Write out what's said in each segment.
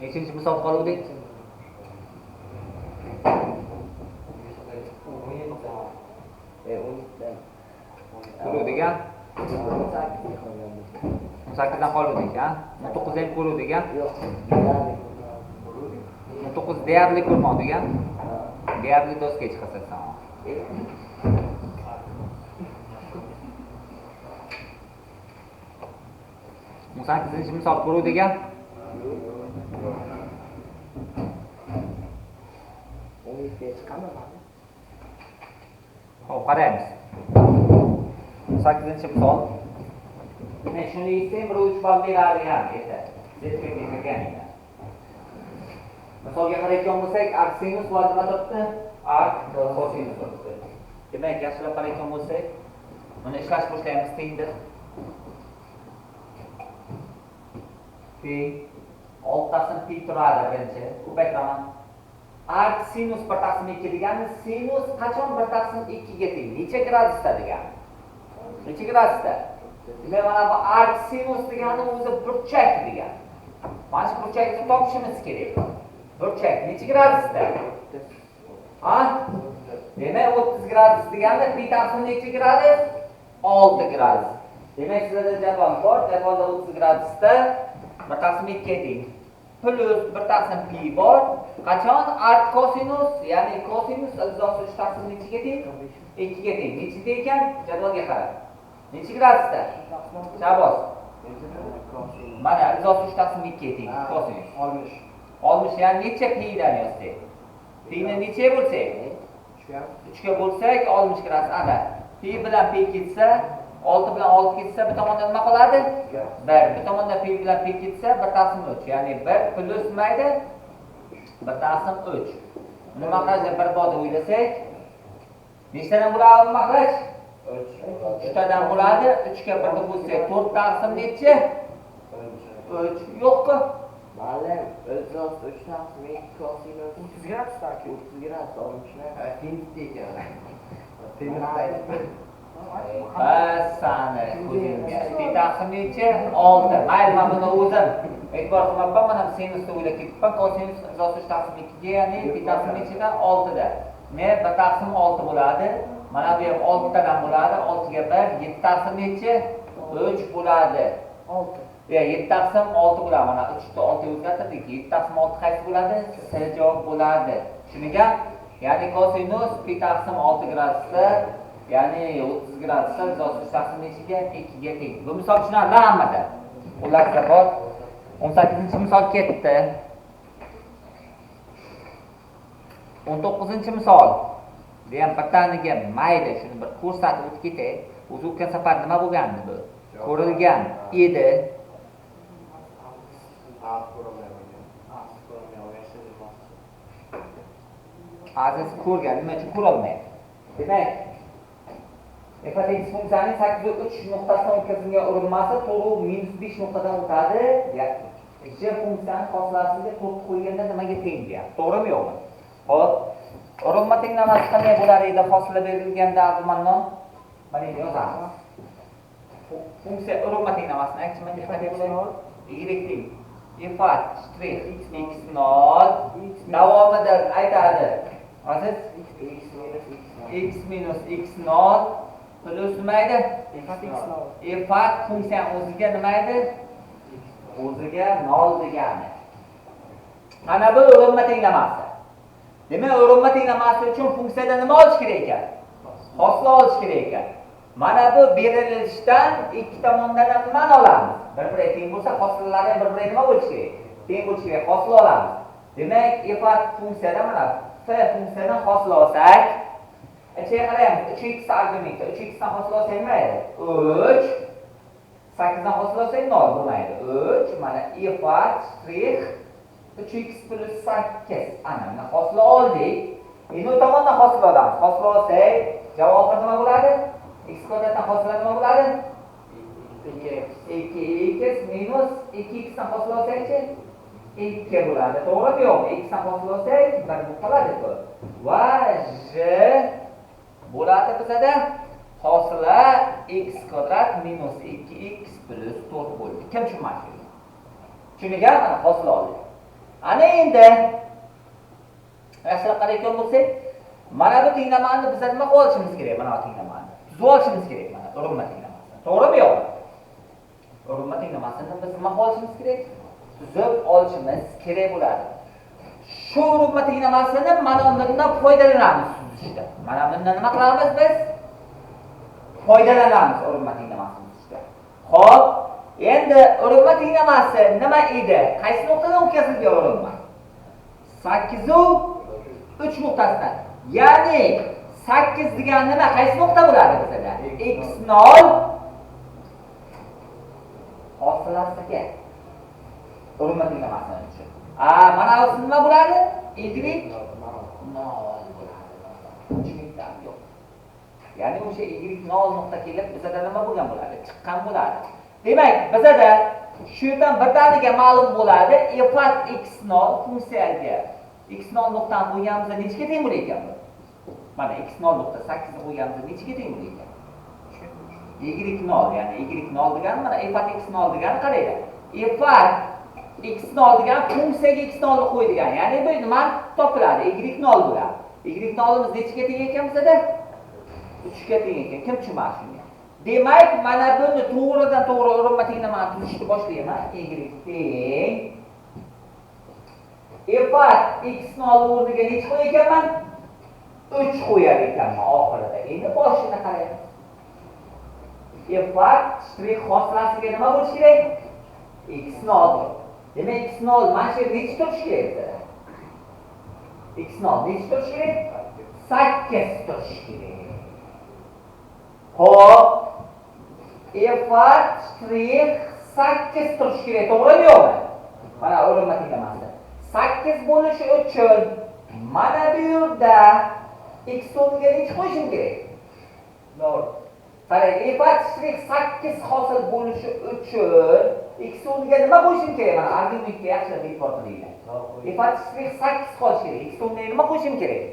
Nechinchi misol qoluvdik? Ko'ruvdik a? 18 dan qoluvdik a? 19 ham ko'ruvdik a? Yo'q. 19 deyarli ko'rmadik a? Deyarli doskaga chiqasan sen. O'n sakkizinchi misol ko'ruvdik a? Xo'p, qaraymiz. 8-misol. Men shuni yetsam 1.3 ball berardi ham erta. ZPga kirganingda. Misolga qarayotgan bo'lsak, ark sinus va nima turibdi? Ark kosinus turibdi. Demak, yaxshilab qarayotgan bo'lsak, buni ishlash boshlaymiz tengdir. Pi 6 taqsim pi turadi birinchi. Ko'paytiraman. Ark sinus 1 taqsim 2 degani sinus qachon 1 taqsim 2 ga teng? Necha gradusda degani? Necha gradusda? Demak, mana bu ark sinus degani o'zi burchak degani. Mana shu burchakni topishimiz kerak. Burchak necha gradusda? Ha? Demak, 30 gradus degani pi taqsim necha gradus? 6 gradus. Demak, sizlarda jadval bor. Jadvalda 30 gradusda 1 taqsim 2 ga teng. Plus 1 taqsim pi bor. Qachon ark kosinus, ya'ni kosinus ildizosi 3 taqsim nechaga teng? 2 ga teng. Nechida ekan? Jadvalga qarab. Necha gradusda? Shaboz. Mana ildizosi 3 taqsim 2 ga teng kosinus. 60. 60 ya'ni necha pidan yozsak? Pini nechaga bo'lsak? 3 ga bo'lsak 60 gradus. Ana pi bilan pi ketsa, 6 bilan 6 ketsa, bu tomonda nima qoladi? 1. Bu tomonda pi bilan pi ketsa 1 taqsim 3, ya'ni 1 plus nima edi? 1 taqsim 3. Buni mahrajda 1 bor deb o'ylasak, nechtadan bo'ladi mahraj? 3 tadan bo'ladi. 3 ga 1 ni qo'shsak 4 taqsim necha? 3. Yo'q-ku. Ma'lum, ildizosi 3 taqsim 2 kosinus 30 gradusda aka. 30 gradus 60 ni. Tennisda ekan. Bas sani ko'zingga. Pi taqsim necha? 6. Mayli, men buni o'zim e'tibor qilmabman, mana sinusni o'ylab ketibman. Kosinus ildizosi 3 taqsim 2 ga, ya'ni pi taqsim nechada? 6 da. Ne 1 taqsim 6 bo'ladi. Mana bu ham 6 tadan bo'ladi. 6 ga 1, 7 taqsim necha? 3 bo'ladi. 6. Ya 7 taqsim 6 bo'ladi. Mana 3 ni 6 ga o'zgartirdik. 7 taqsim 6 qaysi bo'ladi? S javob bo'ladi. Tushuningmi? Ya'ni kosinus pi taqsim 6 gradusda, ya'ni 30 gradusda ildizosi 3 taqsim nechaga? 2 ga teng. Bu misol tushunarli hammada. Ularda bor. 18-misol ketdi. 19-misol. Bu ham birdaniga mayli, shuni bir ko'rsatib o'tib ketay. O'zi o'tgan safar nima bo'lgandi bu? Ko'rilgan edi. Aziz ko'rgan, nima uchun ko'ra olmaydi? Demak, f x funksiyaning 8.3 nuqtasidan o'tkazilgan urinmasi to'g'ri -5 nuqtadan o'tadi. G funksiyani hosilasiga 4 qo'yganda nimaga teng deyapti. To'g'rimi yo'qmi? Xo'p, urinma tenglamasi qanday bo'lar edi hosila berilganda Abdumannon? Mana endi yozamiz. Funksiya urinma tenglamasini aytchi menga qanday bo'ladi? Y teng f shtrix x0 davomida aytadi. Aziz x minus x0 plus nima edi? F funksiyani o'ziga nima edi? O'ziga 0 degani. Mana bu urinma tenglamasi. Demak, urinma tenglamasi uchun funksiyada nima olish kerak ekan? Hosila olish kerak ekan. Mana bu berilishdan ikki tomondan ham nimani olamiz? Bir-biriga teng bo'lsa, hosilalari ham bir-biriga nima bo'lishi kerak? Teng bo'lishi kerak, hosila olamiz. Demak, f funksiyada mana f funksiyadan hosila olsak, ichiga qaraymiz, 3x argumenti, 3x dan hosila olsak nima edi? 3 8 dan hosila olsak 0 bo'lmaydi. 3 mana f shtrix 3x plus 8. Ana buni hosila oldik. Endi u tomondan hosila olamiz. Hosila olsak, javobi nima bo'ladi? X kvadratdan hosila nima bo'ladi? 2x minus 2x dan hosila olsak-chi? 2 bo'ladi. To'g'rimi yo'qmi? X dan hosila olsak 1 bo'lib qoladi-ku. Va j bo'ladi bizada hosila x kvadrat minus 2x plus 4 bo'ldi. Kim tushunmadi? Tushungan? Mana hosila oldik. Ana endi yaxshilab qarayotgan bo'lsak, mana bu tenglamani biz nima qilib olishimiz kerak? Mana bu tenglamani tuzib olishimiz kerak, mana urinma tenglamasini. To'g'rimi yo'qmi? Urinma tenglamasini biz nima qilib olishimiz kerak? Tuzib olishimiz kerak bo'ladi. Shu urinma tenglamasini mana bundan foydalanamiz tuzishda. Mana bundan nima qilamiz biz? Foydalanamiz urinma tenglamasini tuzishda. Xo'p, endi urinma tenglamasi nima edi? Qaysi nuqtadan o'tkazilgan urinma? 8 3 nuqtasidan. Ya'ni 8 degani nima? Qaysi nuqta bo'ladi bizada? X0 hosilasiga. Urinma tenglamasini uchun. Mana bu nima bo'ladi? Y 0 bo'ladi. Tushundingmi? Yo'q. Ya'ni o'sha y 0 nuqta kelib bizada nima bo'lgan bo'ladi? Chiqqan bo'ladi. Demak, bizada shu yerdan birdaniga ma'lum bo'ladi f x0 funksiyaga x0 nuqtani qo'yganimizda nechaga teng bo'lar ekan bu? Mana x0 nuqta 8 ni qo'yganimizda nechaga teng bo'lar ekan? Y0, ya'ni y0 degani mana f x0 degani qaranglar. F x0 degani funksiyaga x0 ni qo'y degani. Ya'ni bu nima topiladi? Y0 bo'ladi. Y0imiz nechaga teng ekan bizada? 3 ga teng ekan. Kim tushunmadi shunga? Demak, mana buni to'g'ridan to'g'ri urinma tenglamani tuzishni boshlayman. Y teng f x0 o'rniga necha qo'yar ekanman? 3 qo'yar ekanman oxirida. Endi boshini qaraymiz. F shtrix hosilasiga nima bo'lishi kerak? X0. Demak, x0 mana shu yerda necha turishi kerak bizada? X0 necha turishi kerak? 8 turishi kerak. Xo'p, f shtrix 8 turishi kerak, to'g'rimi yo'qmi? Mana urinma tenglamasi. 8 bo'lishi uchun mana bu yerda x o'rniga necha qo'yishim kerak? 0. Qarang, f shtrix 8 hosil bo'lishi uchun x o'rniga nima qo'yishim kerak? Mana argumentga yaxshilab e'tibor qilinglar. F shtrix 8 qolishi kerak. X o'rniga nima qo'yishim kerak?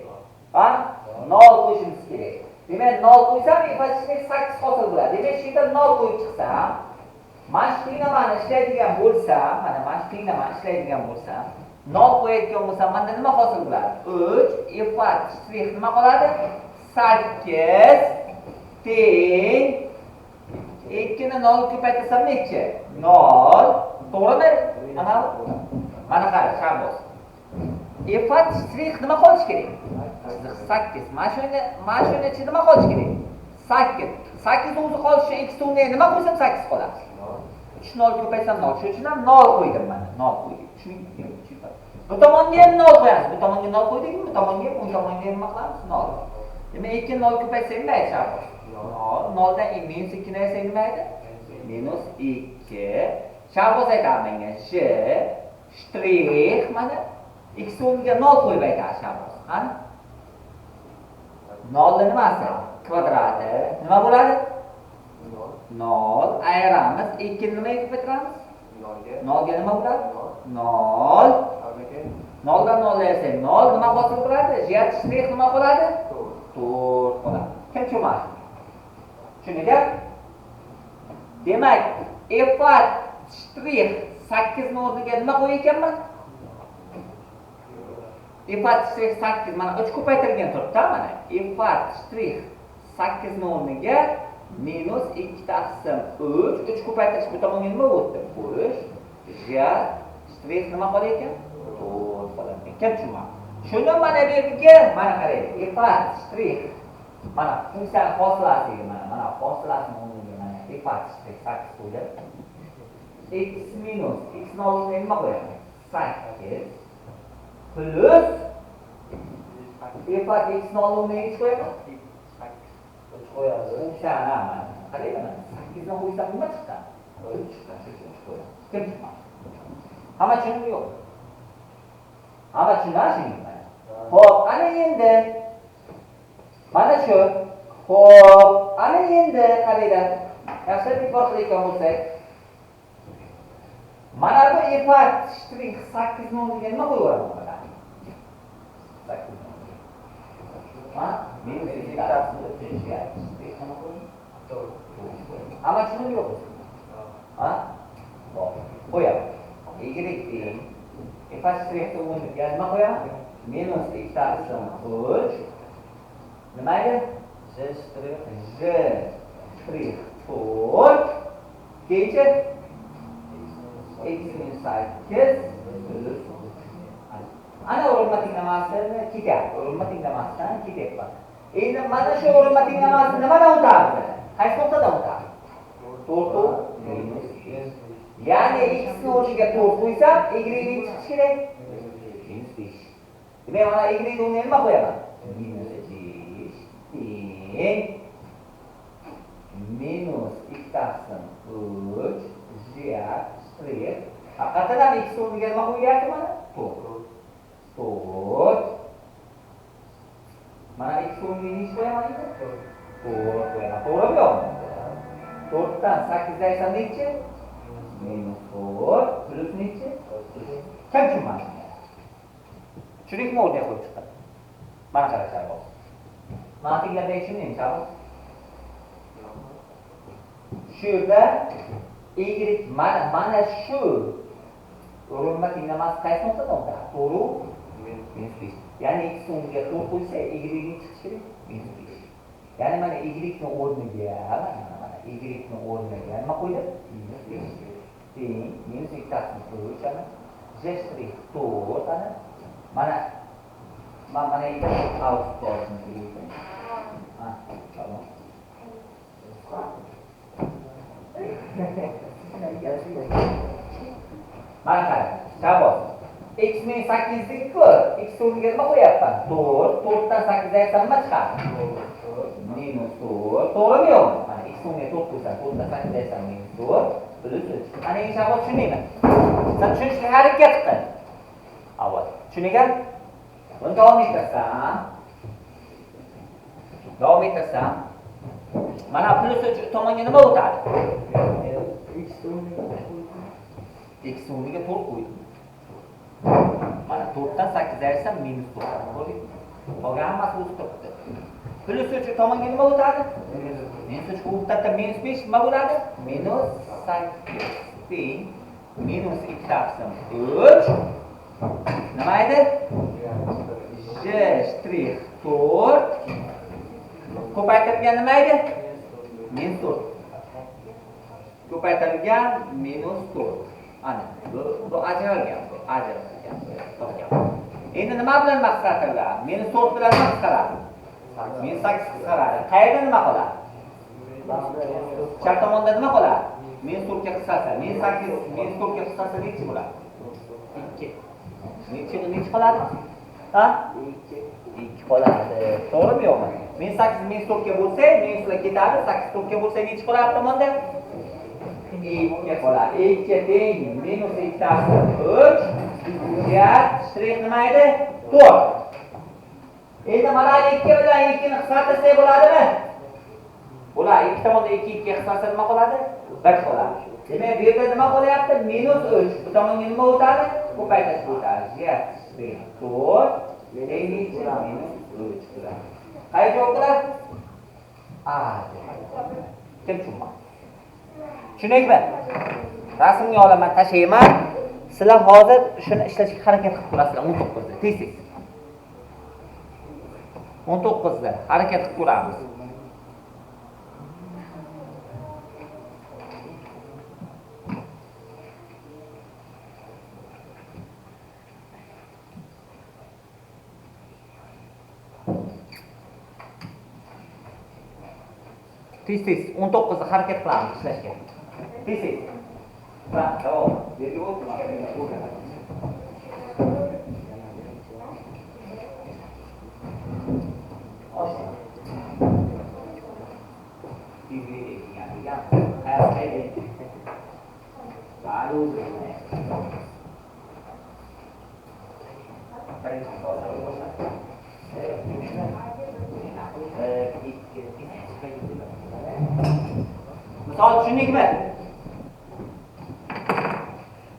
Ha? 0 qo'yishimiz kerak. Demak, 0 qo'ysam f shtrix 8 hosil bo'ladi. Demak, shu yerda 0 qo'yib chiqsam, mana shu tenglamani ishlaydigan bo'lsam, mana shu tenglamani ishlaydigan bo'lsam, 0 qo'yayotgan bo'lsam, menda nima hosil bo'ladi? 3 f shtrix nima qoladi? 8 teng 2 ni 0 ko'paytirsam nechi? 0. To'g'rimi? Mana qara, Shahboz. F shtrix nima qolishi kerak? 8. Mana shuni ichida nima qolishi kerak? 8. 8 o'zi qolishi x o'rniga nima qo'ysam 8 qoladi. 3 0 ko'paytsam 0. Shuning uchun ham 0 qo'ydim mana. 0 qo'ydim. Tushundingmi? Bu tomonga ham 0 qo'yamiz. Bu tomonga 0 qo'ydikmi? Bu tomonga ham, o'ng tomonga ham nima qilamiz? 0. Demak, 2 0 ko'paytsak nima edi, Shahboz? 0. 0 dan minus 2 ni aytsak nima edi? Minus 2. Shahboz aytadi menga sh shtrix mana x o'rniga 0 qo'yib aytadi Shahboz. Qani? 0 ni nimasi? Kvadrati. Nima bo'ladi? 0. Ayiramiz. 2 ni nimaga ko'paytiramiz? 0 ga nima bo'ladi? 0. 0 dan 0 ayirsak 0 nima hosil bo'ladi? Shtrix nima qoladi? 4 qoladi. Kim tushunmadi? Tushundingmi? Demak, f shtrix 8 ni o'rniga nima qo'yar ekanman? F shtrix 8 mana 3 ko'paytirilgan turibdi, mana f shtrix 8 ni o'rniga minus 2 taqsim 3, 3 ko'paytirish bu tomonga nima o'tdi? 5 j shtrix nima qolar ekan? 4 qolar ekan. Kim tushunmadi? Shuni mana bu yerga mana qarang, f shtrix mana funksiyani hosilasiga mana hosilasini o'rniga mana f shtrix 8 qo'ydim. X minus x ni o'rniga nima qo'yaman? 8 plus f x ni o'rniga necha qo'yaman? 3 qo'yamiz. Funksiyani mana qaranglar, mana 8 ni qo'ysam nima chiqqan? 3 chiqqan. Shuning uchun 3 qo'yaman. Kim tushunmadi? Hamma tushundimi yo'q? Hamma tushundimi shuni? Xo'p, ana endi mana shu. Xo'p, ana endi qaranglar. Yaxshilab e'tibor qilayotgan bo'lsak, mana bu f shtrix 8 ni o'rniga nima qo'yib yuboraman? 8 ni o'rniga. Ha? Minus 2 taqsim 3 ga shtrix nima qo'ying? 4. Hamma tushundimi yo'q? Ha? Xo'p, qo'yaman. Y teng F shtrixni o'rniga nima qo'yaman? Minus 2 taqsim 3. Nima edi? J shtrix. J shtrix 4. Keyinchi x minus 8 plus 3. Ana urilma tenglamasini ketyapti. Urilma tenglamasidan ketyapman. Endi mana shu urilma tenglamasi nimadan o'tadi? Qaysi nuqtadan o'tadi? 4 minus 5. Ya'ni x ni o'rniga 4 qo'ysam, y ni chiqishi kerak. Minus 5. Demak, mana y ni o'rniga nima qo'yaman? Minus 5 teng minus 2 taqsim 3 j shtrix. Haqiqatan ham x o'rniga nima qo'yilyapti mana? 4. 4. Mana x o'rniga necha qo'yaman endi? 4 qo'yaman. To'g'rimi yo'qmi? 4 dan 8 aytsam nechi? Minus 4 plus nechi? Kim tushunmadi? Tushundingmi o'rniga qo'yib chiqqan? Mana qara Shahboz. Mana tinglamay tushundingmi Shahboz? Shu yerda y mana shu urilma tenglamasi qaysi nuqtadan o'tadi? To'g'ri? Minus 5. Ya'ni x o'rniga 4 qo'ysa, y ni chiqishi kerak minus 5. Ya'ni mana y ni o'rniga, mana y ni o'rniga nima qo'ydim? Minus 5. Teng minus 2 taqsim 3 ana j shtrix 4 ana mana mana yerda out bo'lsin kerak. Ha, tamom. Mana qara, Shahboz. X minus 8-ni-ku, x o'rniga nima qo'yapman? 4. 4 dan 8 aytsam nima chiqadi? Minus 4. To'g'rimi yo'qmi? Mana x o'rniga 4 qo'ysam, 4 dan 8 aytsam minus 4 plus 3. Ana endi Shahboz tushundingmi? Sen tushunishga harakat qil. Avval. Tushundingmi? Buni davom ettirsam, mana plus 3 tomonga nima o'tadi? X o'rniga x o'rniga 4 qo'ydim. Mana 4 dan 8 aytsam minus 4. Ko'rdingmi? Qolgan hammasi o'zi turibdi. Plus 3 tomonga nima o'tadi? Minus 3 o'tadi, minus 5 nima bo'ladi? Minus 8 teng minus 2 taqsim 3. Nima edi? J shtrix 4 ko'paytirilgan nima edi? Minus 4. Ko'paytirilgan minus 4. Ana bu ajralgan, bu ajralgan. Topgan. Endi nima bilan qisqartiriladi? Minus 4 bilan nima qisqaradi? Minus 8 qisqaradi. Qayerda nima qoladi? Chap tomonda nima qoladi? Minus 4 ga qisqarsa, minus 8 minus 4 ga qisqarsa nechi bo'ladi? 2. Nechi qoladi? Ha? 2. 2 qoladi. To'g'rimi yo'qmi? Minus 8 minus 4 ga bo'lsa, minuslar ketadi. 8 4 ga bo'lsa nechi qoladi tomonda? 2 qoladi. 2 teng minus 2 taqsim 3. Ya shtrix nima edi? 4. Endi mana 2 bilan 2 ni qisqartirsak bo'ladimi? Bo'ladi. Ikki tomonda 2 2 qisqarsa nima qoladi? 1 qoladi. Demak, bu yerda nima qolyapti? Minus 3. Bu tomonga nima o'tadi? Ko'paytirish o'tadi. Ya shtrix 4 teng nechi? Minus 3 bo'ladi. Qaysi javob bo'ladi? A. Kim tushunmadi? Tushundingmi? Rasmga olaman, tashlayman. Sizlar hozir shuni ishlashga harakat qilib ko'rasizlar 19da. Tez-tez. 19da harakat qilib ko'ramiz. Tez-tez 19da harakat qilamiz ishlashga. Tez-tez. Va, davom. Bergi o'tma. Misol tushundingmi?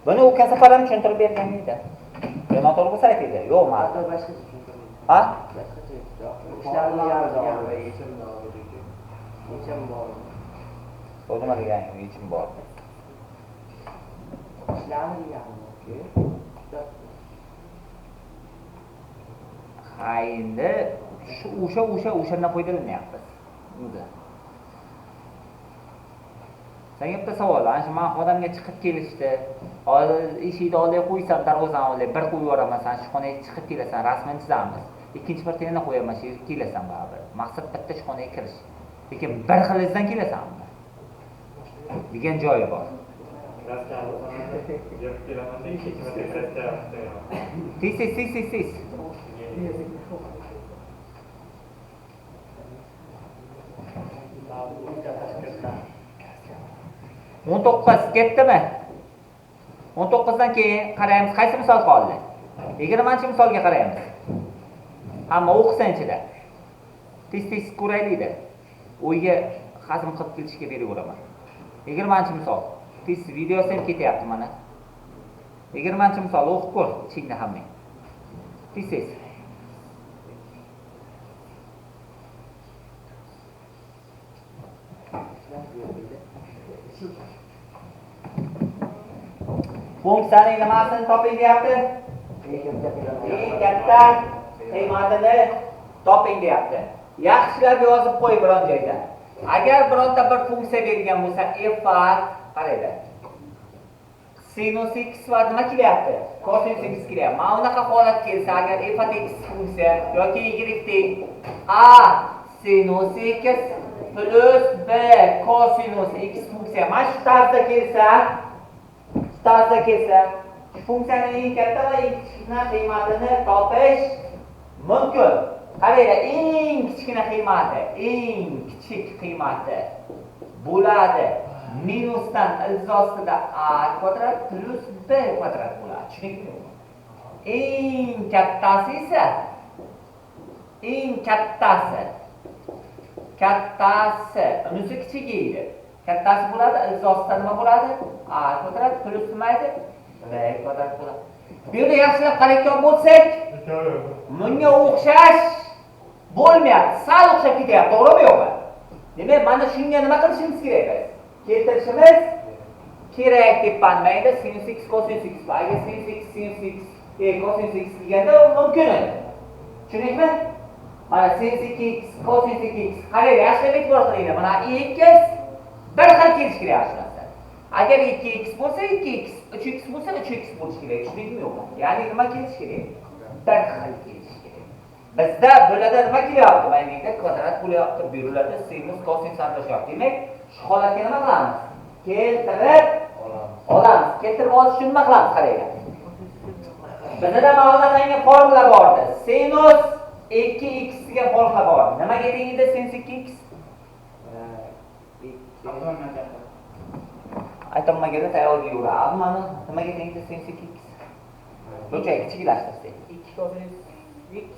Buni u safar ham tushuntirib bergan edi. Yo noto'g'ri bo'lsa aytaydi. Yo'q, ma'lum. Boshqacha tushuntirdim. Ha? Boshqacha. Ishlarni yechim bor. Yechim bor. U nima degani yechim bor? Ishlarni degani. Ha, endi o'sha o'shandan foydalanyapmiz. O'zi. Senga bitta savol, ana shu men xonamga chiqib kelishdi. Hozir eshikni oldiga qo'ysam, darvozani oldiga bir qo'yib yuboraman, sen shu xonaga chiqib kelasan, rasmini chizamiz. Ikkinchi marta yana qo'yaman, shu yerga kelasan baribir. Maqsad bitta shu xonaga kirish. Lekin bir xil izdan kelasanmi? Degan joyi bor. Tez tez tez tez tez. 19 ketdimi? 19 dan keyin qaraymiz, qaysi misol qoldi? 20-misolga qaraymiz. Hamma o'qisin ichida. Tez-tez ko'raylik-da. O'yga hazm qilib kelishga beraveraman. 20-misol. Tez videosi ham ketyapti mana. 20-misol o'qib ko'r ichingda hammang. Tez-tez. Funksiyaning nimasini toping deyapti? Eng katta qiymatini toping deyapti. Yaxshilab yozib qo'y biron joyda. Agar bironta bir funksiya bergan bo'lsa, f qaranglar. Sinus x va nima kelyapti? Kosinus x kelyapti. Mana bunaqa holat kelsa, agar f x funksiya yoki y teng a sinus x plus b kosinus x funksiya mana shu tarzda kelsa, funksiyaning eng katta va eng kichkina qiymatini topish mumkin. Qaranglar, eng kichkina qiymati, eng kichik qiymati bo'ladi minusdan ildiz ostida a kvadrat plus b kvadrat bo'ladi. Tushundingmi? Eng kattasi esa, eng kattasi, kattasi, unisi kichigi edi. Kattasi bo'ladi, ildiz ostida nima bo'ladi? A kvadrat plus nima edi? B kvadrat bo'ladi. Bu yerda yaxshilab qarayotgan bo'lsak, bunga o'xshash bo'lmayapti. Sal o'xshab ketyapti, to'g'rimi yo'qmi? Demak, mana shunga nima qilishimiz kerak biz? Keltirishimiz kerak deb panmaydi. Sinus x kosinus x. Agar sinus x sinus x kosinus x deganda mumkin edi. Tushundingmi? Mana sinus 2x kosinus 2x. Qaranglar, yaxshilab e'tibor qilinglar. Mana x bir xil kelishi kerak shu narsa. Agar 2x bo'lsa 2x, 3x bo'lsa 3x bo'lishi kerak. Tushundingmi yo'qmi? Ya'ni nima kelishi kerak? Bir xil kelishi kerak. Bizda bularda nima kelyapti? Mana bu yerda kvadrat bo'lyapti, bu yerlarda sinus, kosinus aralashayapti. Demak, shu holatga nima qilamiz? Keltirib olamiz. Keltirib olish uchun nima qilamiz? Qaranglar. Bizda mana bunaqangi formula bor edi. Sinus 2x degan formula bor. Nimaga teng edi sinus 2x? Aytolmaganda tayyorga yuradi. Mana nimaga teng edi sinus 2x? Buncha kichiklashtirsak. 2 kosinus x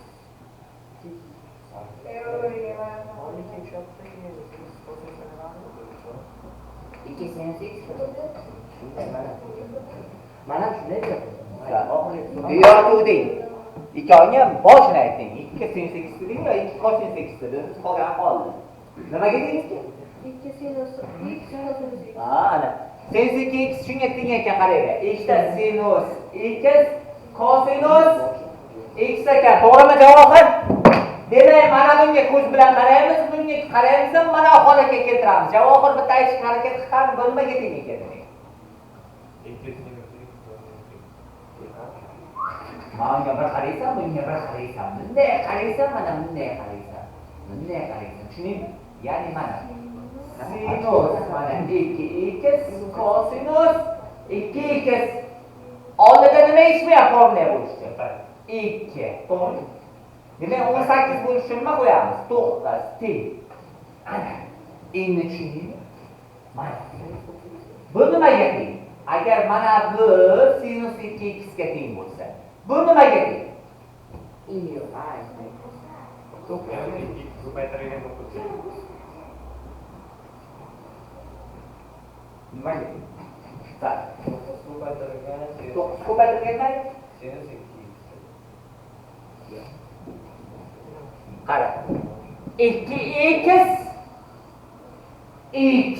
2 sinus x. Mana shunday deyapti. Deyotuvding. Ikkovini ham boshini aytding. 2 sinus x deding va 2 kosinus x deding. Biz qolgan qoldi. Nimaga dedingki? 2 sinus x kosinus x. Ha, ana. Sinus 2x shunga teng ekan, qaranglar. Ikkita sinus x kosinus x ekan. To'g'rimi Javohir? Demak, mana bunga ko'z bilan qaraymiz, bunga qaraymiz, mana holatga keltiramiz. Javohir bitta aytishga harakat qilgan, bu nimaga teng ekan demak? 2 sinus x kosinus x. Mana bunga bir qaraysan, bunga bir qaraysan. Bunday qaraysan, mana bunday qaraysan. Bunday qaraysan. Tushundingmi? Ya'ni mana sinus mana 2x kosinus 2x. Oldida nima yetishmayapti formula bo'lishi? 2. To'g'rimi? Demak, 18 bo'lishi uchun nima qo'yamiz? 9 teng. Ana, endi tushundingmi? Mana. Bu nimaga teng? Agar mana bu sinus 2x ga teng bo'lsa, bu nimaga teng? Ko'paytirilgan 9. Nimaga teng? Tak. 9 ko'paytirilgan 9 ko'paytirilgan nima? Sinus 2x. Qara. 2x x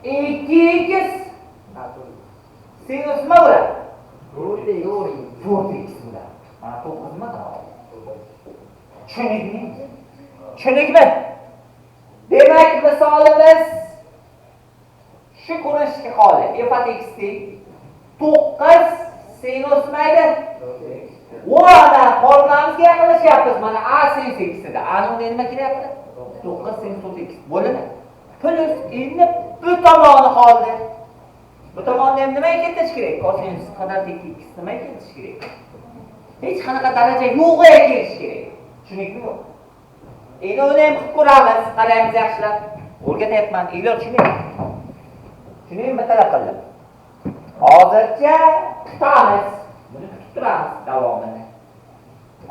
2x sinus nima bo'ladi? 4x bo'ladi. Mana 9 nima qiladi? Tushundingmi? Tushundingmi? Demak, misolimiz shu ko'rinishga qoldi. F at x teng 9 sinus mayli. Mana formulamizga yaqinlashyapmiz. Mana a sinus x edi. A ning nima kelyapti? 9 sinus x bo'ladi. Plus endi bu tomoni qoldi. Bu tomonni ham nimaga keltirish kerak? Kosinus kvadrat 2x nimaga keltirish kerak? Hech qanaqa daraja yo'g'iga kelish kerak. Tushundingmi yo'q? Endi uni ham qilib ko'ramiz, qaraymiz yaxshilab. O'rgatyapman, iylar tushuning. Tushuning, bitta qildim. Hozircha kutamiz. Buni kutib turamiz davomini.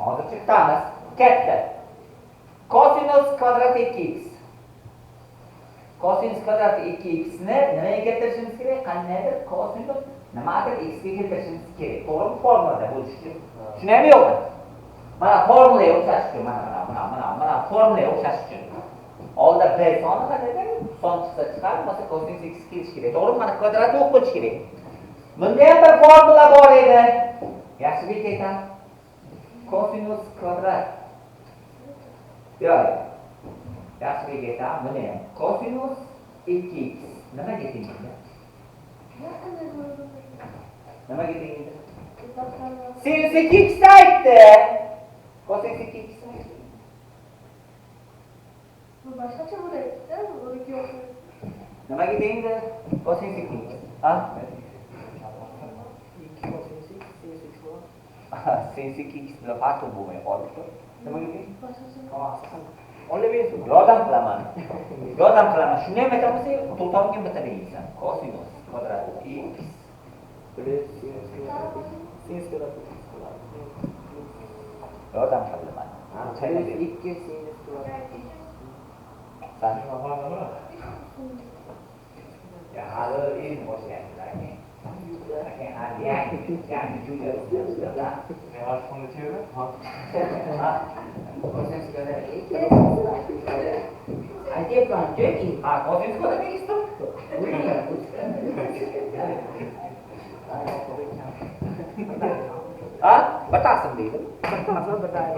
Hozircha kutamiz. Katta. Kosinus kvadrat 2x. Kosinus kvadrat 2x ni nimaga keltirishimiz kerak? Qandaydir kosinus nimadir x ga keltirishimiz kerak. To'g'rimi? Formulada bo'lishi uchun. Tushunaymi yo'qmi? Mana formulaga o'xshash uchun, mana formulaga o'xshash uchun. Oldida b soni qandaydir son chiqsa chiqar, bo'lmasa kosinus x kelishi kerak. To'g'rimi? Mana kvadrat yo'q bo'lishi kerak. Bunda ham bir formula bor edi. Yaxshi aytaman. Kosinus kvadrat. Yo'q. Yaxshi aytaman, buni ham. Kosinus 2x nimaga teng edi? Nimaga teng edi? Sinus 2x aytdi. Kosinus 2x aytdi. Bu boshqacha bo'ladi, buniki yo'q. Nimaga teng edi? Kosinus 2x. Ha? 2 kosinus x sinus x bo'ladi. Sinus 2x bilan farqi bo'lmay qoldi. Nimaga teng? Olaversin. Yordam qilaman. Yordam qilaman. Shuni ham aytolmasang, to'xtamga bitta deysan. Kosinus kvadrat x plus sinus kvadrat x sinus kvadrat x bo'ladi. Yordam qilaman. Plus 2 sinus kvadrat x. San ya hali endi boshlayapmiz aka. Aka hali yangi jumla o'tkazamiz. Ha? Kosinus kvadrat x. Aytyapman, chunki ha, kosinus kvadrat x turibdi. Ha? Bir taqsim deydi. Bir taqsim, bir taqsim.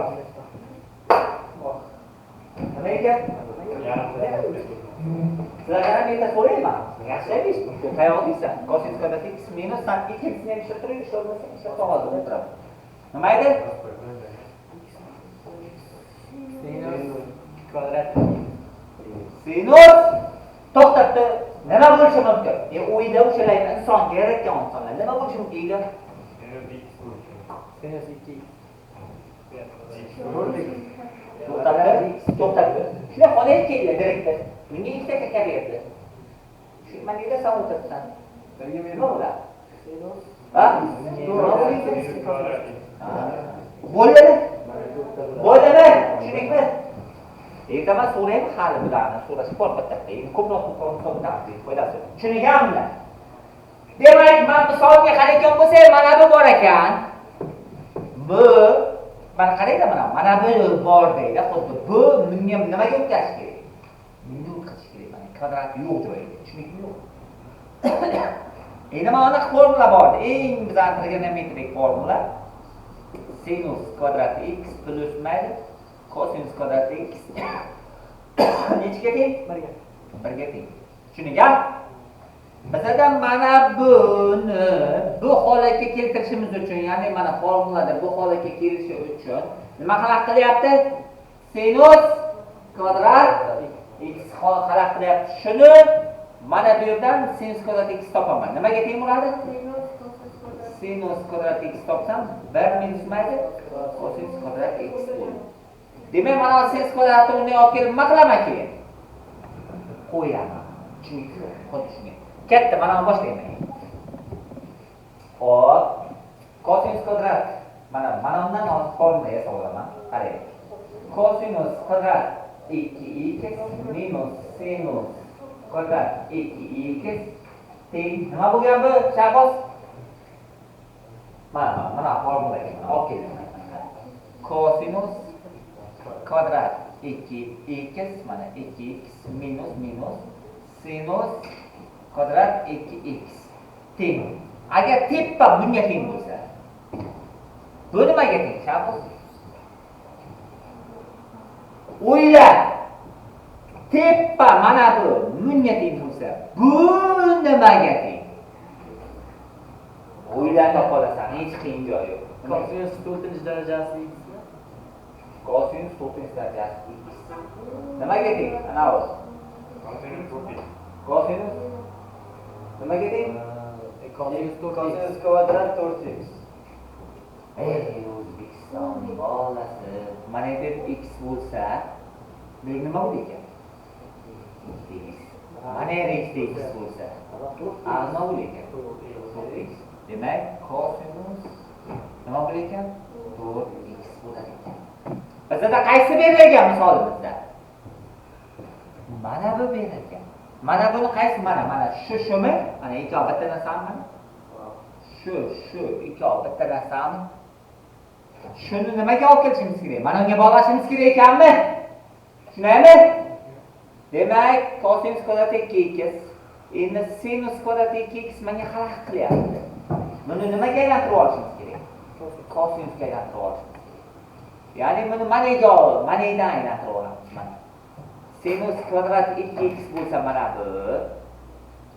Nima ekan? Sizlardan ham bitta so'rayman. Yaxshilab eshit. Tayyor deysan. Kosinus kvadrat x minus san ikkinchisini ham ishlab turing, ishlolmasang ishlab qog'ozda o'tiradi. Nima edi? Sinus kvadrat sinus to'xtatdi. Nima bo'lishi mumkin? O'yda o'shalar insonga yaratgan insonlar. Nima bo'lishi mumkin? Sinus x bo'lishi. Sinus 2x. To'xtatdi, to'xtatdi. Shular xonaga keldi direktor. Menga ikkita kaka berdi. Shu menga san o'tiribsan. Nima bo'ladi? Sinus. Ha? Bo'ladi. Bo'ladi. Tushundingmi? Ertaman so'raymi hali bularni so'rash bor bitta. Endi ko'proq hisoblatamiz, foydasi. Tushunganmi? Demak, men misolga qarayotgan bo'lsak, mana bu bor ekan. Bu mana qaranglar, mana bu bor deydi. Xuddi bu bunga nimaga o'tkazish kerak? Bunga o'tkazish kerak. Mana kvadrat yo'q joyiga. Tushundingmi yo'q? Endi mana bunaqa formula bor. Eng bizning trigonometrik formula sinus kvadrat x plus mayli kosinus kvadrat x nechiga teng? 1ga. 1ga teng. Tushundingmi? Bizada mana buni bu holatga keltirishimiz uchun, ya'ni mana formulada bu holatga kelishi uchun nima xalaq qilyapti? Sinus kvadrat x xalaq qilyapti. Shuni mana bu yerdan sinus kvadrat x topaman. Nimaga teng bo'ladi? Sinus kvadrat x topsam 1 minus mayli kosinus kvadrat x bo'ladi. Demak, mana sinus kvadratni unday olib kelib nima qilaman keyin? Qo'yaman. Tushundingmi? Xuddi shunday. Katta mana buni boshlayman. Xo'p, kosinus kvadrat. Mana undan hozir formula yasab olaman. Qarang. Kosinus kvadrat 2x minus sinus kvadrat 2x teng nima bo'lgan bu, Shahboz? Mana formula olib keldim. Kosinus kvadrat 2x mana 2x minus minus sinus kvadrat 2x teng. Agar tepa bunga teng bo'lsa, Bu nimaga teng? Shahboz? O'yla. Tepa mana bu bunga teng bo'lsa, bu nimaga teng? O'yla topa olasan, hech qiyin joyi yo'q. Kosinus 4-darajasi x. Kosinus 4-darajasi x. Nimaga teng? Ana u. Kosinus 4x. Kosinus nimaga teng? Kosinus kvadrat 4x. Ey O'zbekiston bolasi, mana bu x bo'lsa, bu nima bo'ladi ekan? 2x. Mana yerda ikkita x bo'lsa, nima bo'ladi ekan? 4x. Demak, kosinus nima bo'ladi ekan? 4x bo'ladi ekan. Bizda qaysi berilgan misolimizda? Mana bu berilgan. Mana buni qaysi? Mana mana shu shumi? Mana ikkovi bitta narsami mana? Shu ikkovi bitta narsami? Shuni nimaga olib kelishimiz kerak? Mana unga bog'lashimiz kerak ekanmi? Tushunaymi? Demak, kosinus kvadrat 2x. Endi sinus kvadrat 2x menga xalaqit qilyapti. Buni nimaga aylantirib olishimiz kerak? Kosinusga aylantirib olishimiz kerak. Ya'ni buni managa olib, manadan aylantirib olamiz mana. Sinus kvadrat 2x bo'lsa mana bu.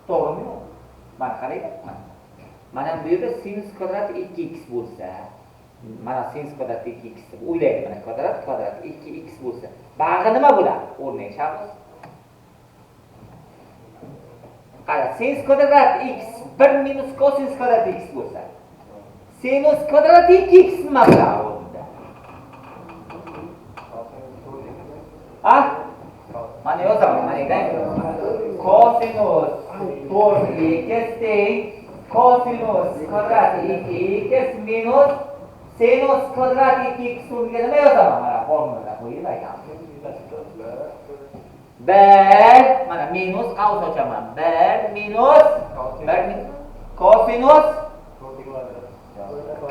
To'g'rimi yo'q? Mana qaranglar, mana. Mana bu yerda sinus kvadrat 2x bo'lsa, mana sinus kvadrat 2x deb o'ylaydi, mana kvadrat kvadrat 2x bo'lsa, bag'i nima bo'ladi? O'rnak Shahboz. Qara, sinus kvadrat x 1 minus kosinus kvadrat x bo'lsa, sinus kvadrat 2x nima bo'ladi o'rnida? Ha? Mana yozaman, mana yerdan. Kosinus 4x teng kosinus kvadrat 2x minus sinus kvadrat 2x o'rniga nima yozaman? Mana formula qo'yib aytaman. 1 mana minus qavs ochaman. 1 minus 1 kosinus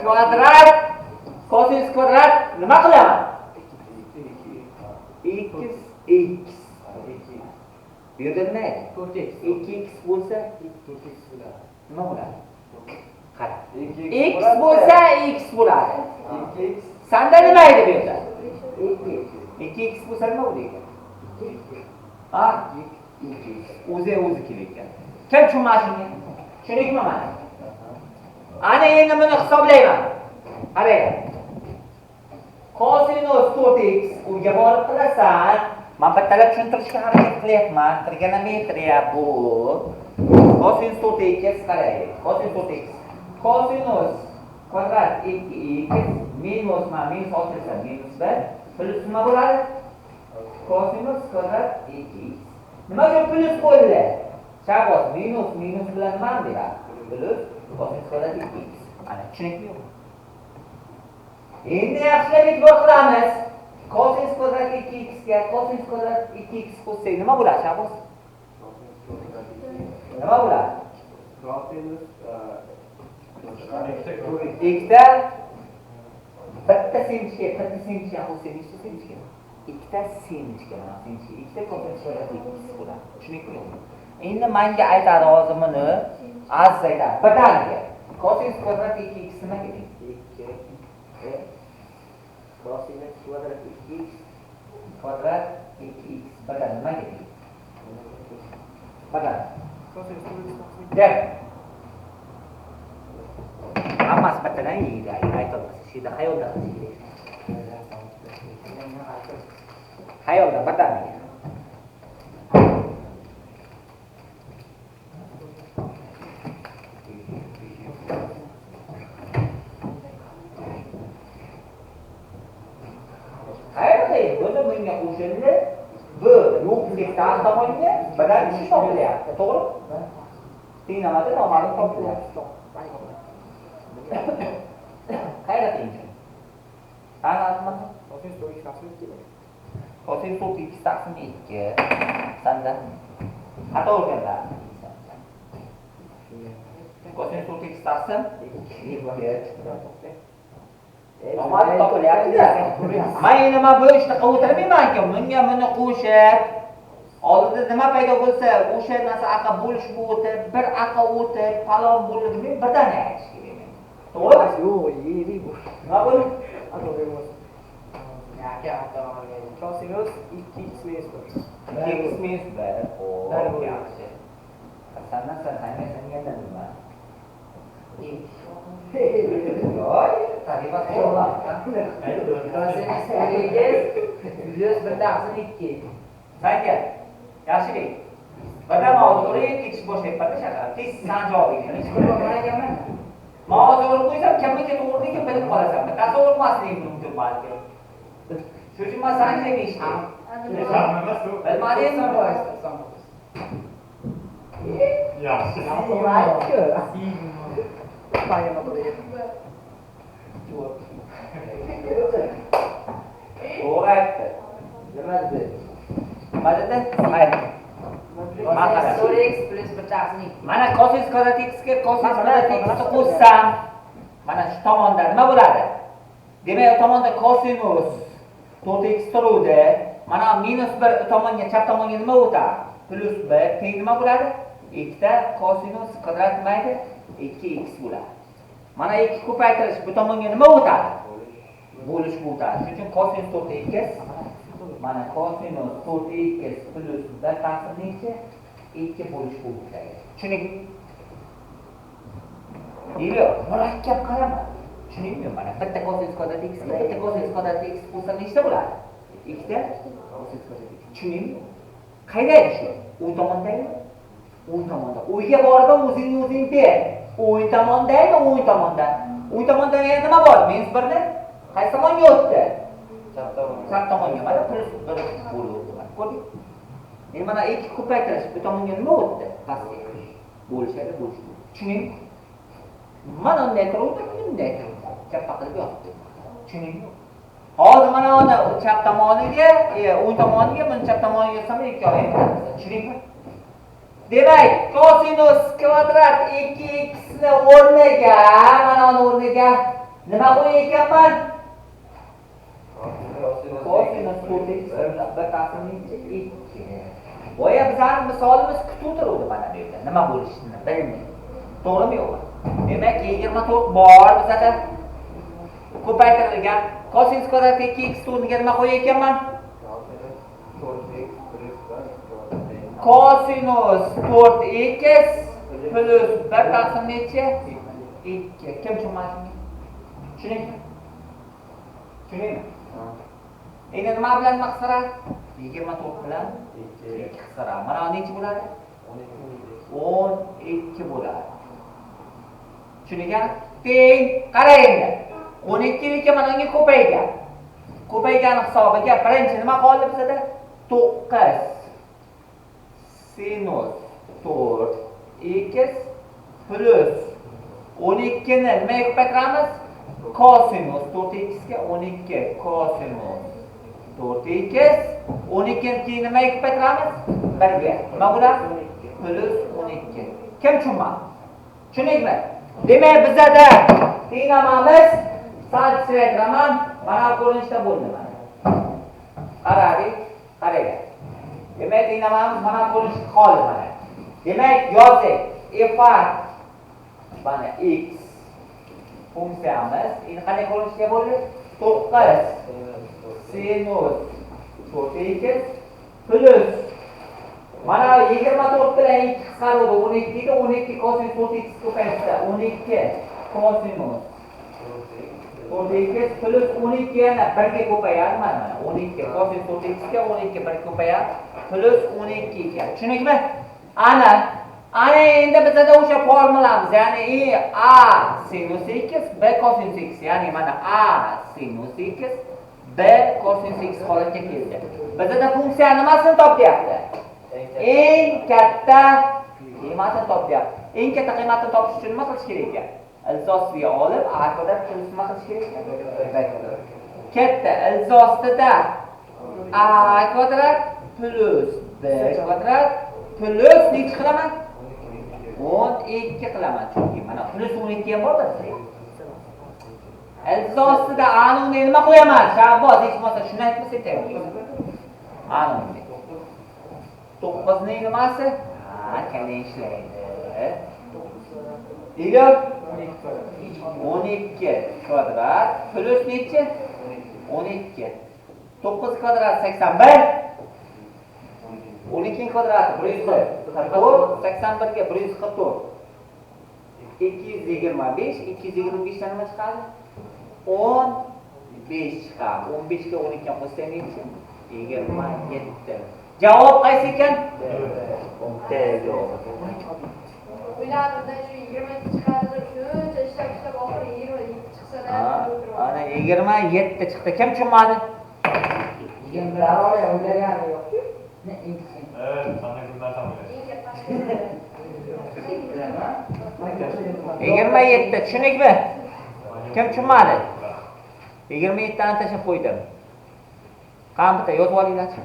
kvadrat kosinus kvadrat nima qilaman? x x. Bu yerda nima edi? 4x. 2x bo'lsa 4x bo'ladi. Nima bo'ladi? Qara. X bo'lsa x bo'ladi. 2x. Sanda nima edi bu yerda? 2x. 2x bo'lsa nima bo'ladi ekan? Ha? 2x. O'zi o'zi kerak ekan. Kim tushunmadi shunga? Tushundingmi mana? Ana endi buni hisoblayman. Qarang. Kosinus 4x uyga borib qilasan. Men bittalab tushuntirishga harakat qilyapman. Trigonometriya bu. Kosinus 4x qarang. Kosinus 4x. Kosinus kvadrat 2x minus mana minus ochilsa minus 1 plyus nima bo'ladi? Kosinus kvadrat 2x. Nimaga plyus bo'ldi? Shahboz, minus minus bilan nima beradi? Plyus kosinus kvadrat 2x. Ana tushunibmi yo'q? Endi yaxshilab e'tibor qilamiz. Kosinus kvadrat 2x ga kosinus kvadrat 2x qo'shsak nima bo'ladi, Shahboz? Nima bo'ladi? Kosinus ikkita bitta semchga, bitta semchga qo'shsak nechta semchga? Ikkita semchga, mana semchga, ikkita kosinus kvadrat 2x bo'ladi. Tushundingmi yo'qmi? Endi menga aytadi hozir buni Aziz aytadi. Birdaniga. Kosinus kvadrat 2x nimaga teng? 2 kosinus kvadrat 2x kvadrat 2x birdan nimaga teng? Birdan. Kosinus 4x taqsim 2. Gel. Hammasi bittadan yeydi, aytolmasa. Shu yerda xayolda qilish kerak. Xayolda birdaniga. Buni bunga qo'shildi. Bu yo'qlik tomonga birdan ish topilyapti, to'g'rimi? Tengamada noma'lum topilyapti. Qayerda teng? Qani aytmasin? Kosinus 4x taqsim 2. Kosinus 4x taqsim 2. Sanda xato o'rganlar. Kosinus 4x taqsim 2. Noma'lum topilyapti-da. Men endi men bu ishni qilib o'tirmayman-ku. Bunga buni qo'shib, oldida nima paydo bo'lsa, o'sha narsa aqa bo'lish bu o'tib, bir aqa o'tib, falon bo'ldi demay, birdaniga aytish kerak. To'g'rimi? Yo'q, yeydi bu. Nima bo'ldi? Kosinus 2x minus 1. 2x minus 1. Xo'p, yaxshi. Sandan san taymaysan yana nima? Yo'q, tarifa to'g'ri. Kosinus 1x plus 1 taqsim 2. Sanga. Yaxshilik. Birdan og'zi urib ketish boshlayapman-da shaqar. Tez san javobingni. Men hozir urib qo'ysam, kimniki to'g'riligi bilib qolasan. Bittasi urmasligi mumkin balki. Shuning uchun men sanga eshitdim. Bilmadingmi? Yaxshi. To'g'ri aytdi. Nima dedi? Nima dedi? Ayt. Kosinus 4x plus 1 taqsim 2. Mana kosinus kvadrat x ga kosinus kvadrat x ni qo'shsam, mana shu tomonda nima bo'ladi? Demak, u tomonda kosinus 4x turuvdi. Mana minus 1 u tomonga, chap tomonga nima o'tadi? Plus 1 teng nima bo'ladi? 2 ta kosinus kvadrat nima edi? 2x bo'ladi. Mana 2 ko'paytirish bu tomonga nima o'tadi? Bo'lish o'tadi. Shuning uchun kosinus 4x mana kosinus 4x plus 1 taqsim necha? 2 bo'lish o'tadi. Tushundingmi? Yo'q, murakkab qarama. Tushundingmi? Mana bitta kosinus kvadrat x ga bitta kosinus kvadrat x qo'shsa nechta bo'ladi? 2 ta kosinus kvadrat x. Tushundingmi? Qayda edi shu? O'ng tomondagimi? O'ng tomonda. Uyga borib o'zingni o'zing ber. O'ng tomondagimi? O'ng tomonda. O'ng tomonda yana nima bor? Minus 1 ni qaysi tomonga o'tdi? Chap tomonga. Mana plus 1 bo'lib o'tdi. Mana ko'rding? Endi mana 2 ko'paytirish bu tomonga nima o'tdi? Pastga. Bo'lishadi, bo'lishdi. Tushundingmi? Mana unday turuvdi, bunday turuvdi. Chappa qilib yotdi. Tushundingmi? Hozir mana uni chap tomoniga, o'ng tomoniga, buni chap tomoniga yozsam ikkovi ham. Tushundingmi? Demak, kosinus kvadrat 2x ni o'rniga, mana uni o'rniga nima qo'yayotganman? Kosinus 4x bir taqsim 2. Boya bizning misolimiz kutib o'tiruvdi mana bu yerda. Nima bo'lishini bilmaydi. To'g'rimi yo'qmi? Demak, 24 bor bizada ko'paytirilgan kosinus kvadrat 2x o'rniga nima qo'yayotganman? Kosinus 4x plus 1 taqsim necha? 2. Kim tushunmadi? Tushundingmi? Tushundingmi? Endi nima bilan nima qisqaradi? 24 bilan 2 qisqaradi. Mana necha bo'ladi? 12 bo'ladi. Tushundingmi? Teng, qara endi. 12 niki mana unga ko'paygan. Ko'paygan hisobiga birinchi nima qoldi bizada? 9 sinus 4x plus 12 ni nimaga ko'paytiramiz? Kosinus 4x ga 12 kosinus 4x 12 ni keyin nimaga ko'paytiramiz? 1 ga. Nima bo'ladi? Plus 12. Kim tushunmadi? Tushundingmi? Demak, bizada tenglamamiz sal kichraytiraman, mana ko'rinishda bo'ldi mana. Qaradik, qaranglar. Demak, tenglamamiz mana ko'rinishda qoldi mana. Demak, yozdik. F mana x funksiyamiz endi qanday ko'rinishga bo'ldi? 9 sinus 4x plus mana 24 bilan 2 qisqaruvdi, 12 edi, 12 kosinus 4x ko'paysa 12 kosinus 4x plus 12 yana 1 ga ko'payadi mana 12 kosinus 4x ga 12 1 ko'payadi plus 12 ekan. Tushundingmi? Ana endi bizada o'sha formulamiz, ya'ni a sinus x b kosinus x, ya'ni mana a sinus x b kosinus x holatga keldi. Bizada funksiya nimasini topyapti? Eng katta qiymatini topyapti. Eng katta qiymatini topish uchun nima qilish kerak ekan? Ilzosga olib a kvadrat plus nima qilish kerak ekan? Katta ilzosida a kvadrat plus b kvadrat plus necha qilaman? 12 qilaman, chunki mana plus 12 ham bor bizda. Ilzosida a ni o'rniga nima qo'yaman? Shahboz, hech bo'lmasa shuni aytmasa aytaymi? A ni o'rniga 9 ning nimasi? Ha, kalla ishlaydi. Deydi. 12 kvadrat plus nechi? 12. 9 kvadrat 81. 12 kvadrati 144, 81 ga 144. 225, 225 dan nima chiqadi? 15 chiqadi. 15 ga 12 ni qo'shsak nechi? 27. Javob qaysi ekan? D javobi. O'ylardim shu 22 chiqadi deb shuncha ishlab oxiri 27 chiqsa-da. Ana 27 chiqdi. Kim tushunmadi? 21 o'ylagani yo'q-ku. Evet, sana güzel tam 27 tushundikmi? Kim tushunmadi? 27 tani tashlab qo'ydim. Qani bitta yozib olinglarchi.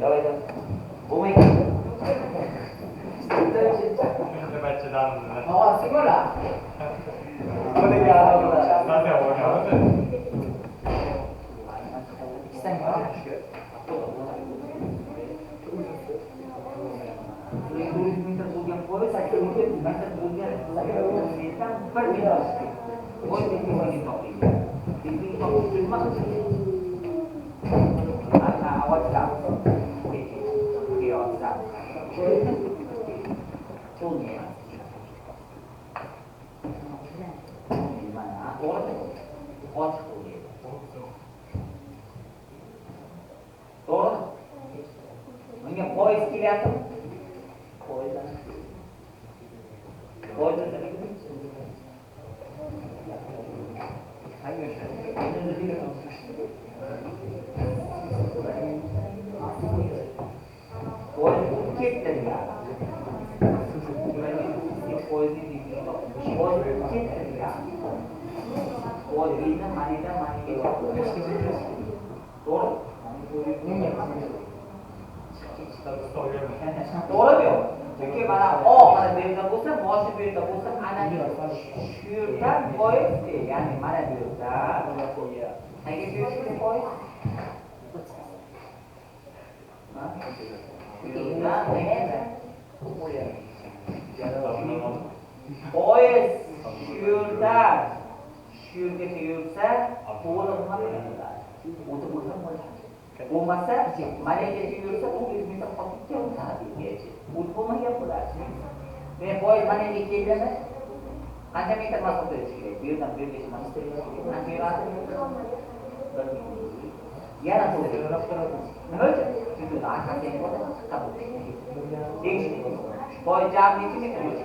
Давай, давай. Bo'lmaydi. To'g'rimi? Bunga poyezd kelyaptimi? Poyezd. Poyezd poyezd ketdi degani. Poyezd ketdi degani. Poyezdni manidan maniga to'g'ri? To'g'rimi yo'q? Chunki mana O mana bu yerda bo'lsa, boshi bu yerda bo'lsa, ana shu yerdan poyezd, ya'ni mana bu yerdan qayerga yurishi poyezd? Shu yerdan poyezd shu yerdan shu yergacha yursa, to'g'ri nima bo'ladi? O'tib o'tib bo'ladi. Bo'lmasa, mana yergacha yursa, 900 metr qotib ketadi yergacha. O'tib bo'lmagan bo'ladi. Men poyezd mana yerga keldimi? Qancha metr masofa yurish kerak? Bu yerdan bu yergacha masofa qancha yuradi? 1 Yana to'g'ri. Nima uchun? Chunki orqasi ham bo'ladi, chiqqa bo'ladi. Poyezd jami necha metr yurish?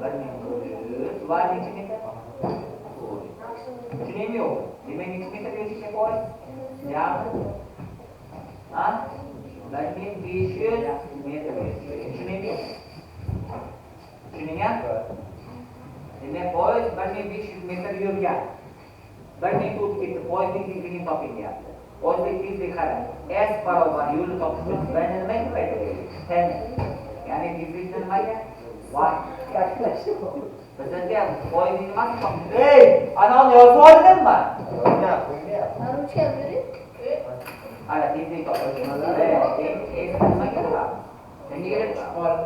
1100 va necha metr? Tushunaymi yo'q? Demak, necha metr yurish kerak poyezd? Jami 1500 metr. Tushunaymi yo'q? Tushundingmi? Demak, poyezd 1500 metr yurgan. 1000 o'tib ketdi. Poyezdning tezligini toping deyapti. Poyezdning tezligi qarang. S barobar yo'lni topish uchun V ni nimaga ko'paytiraylik? T ni. Ya'ni tezlikni nimaga? Vaqtga. Bizga poyezdning nimasi topish? Ey, ana uni yozib oldimmi? Ruchka bering. Ana tezlik topish. S nimaga bo'ladi? Nega chiqib qoldi?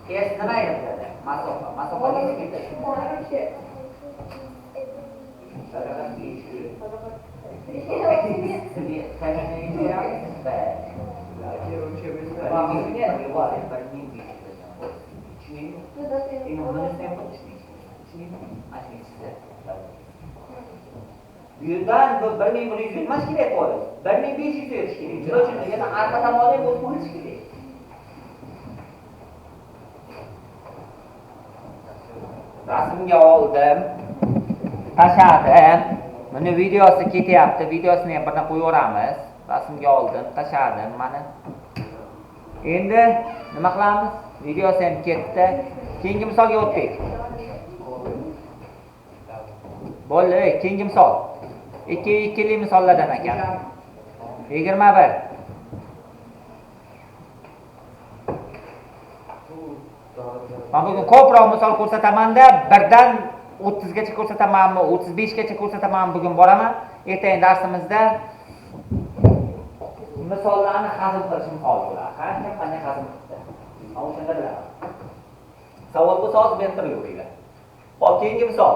S nimaga bo'ladi? Masofa. Masofa necha metr? Bu yerdan bu 1100 yurmas kerak poyezd. 1500 yurish kerak. Nima uchun deganda arqa tomonga o'tib bo'lish kerak. Rasmga oldim. Tashladim. Buni videosi ketyapti. Videosini ham birdan qo'yaveramiz. Rasmga oldim, tashladim mana. Endi nima qilamiz? Videosi ham ketdi. Keyingi misolga o'tdik. Bo'ldi, keyingi misol. 2-2lik misollardan ekan. 21. Men bugun ko'proq misol ko'rsataman-da, birdan 30 gacha ko'rsatamanmi, 35 gacha ko'rsatamanmi bugun boraman. Ertaga darsimizda misollarni hazm qilishim hol bo'ladi. Har kim qanday hazm qildi. Men o'shanda bilaman. Savol bo'lsa hozir berib turaveringlar. Hop, keyingi misol.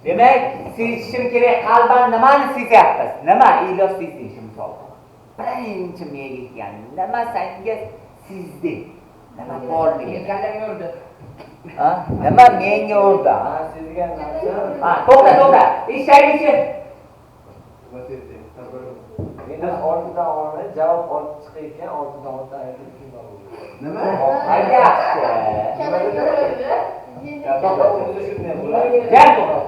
Demak, sezishim kerak, qalban nimani sezyapmiz? Nima Ilyos sezding shu misolda? Birinchi menga kelgan, nima senga sezding? Nima borligi? Kallamga urdi. Ha? Nima menga urdi? Ha, sezgan narsa. Ha, to'xta, to'xta. Eshakchi. Nima sezding? Minus oltidan oldi, javob olti chiqayotgan, oltidan olti ayrilib shundan bo'ldi. Nima? Ha, yaxshi. Kallamga urdi. To'xta, o'zi shunday bo'ladi. Gap to'xta.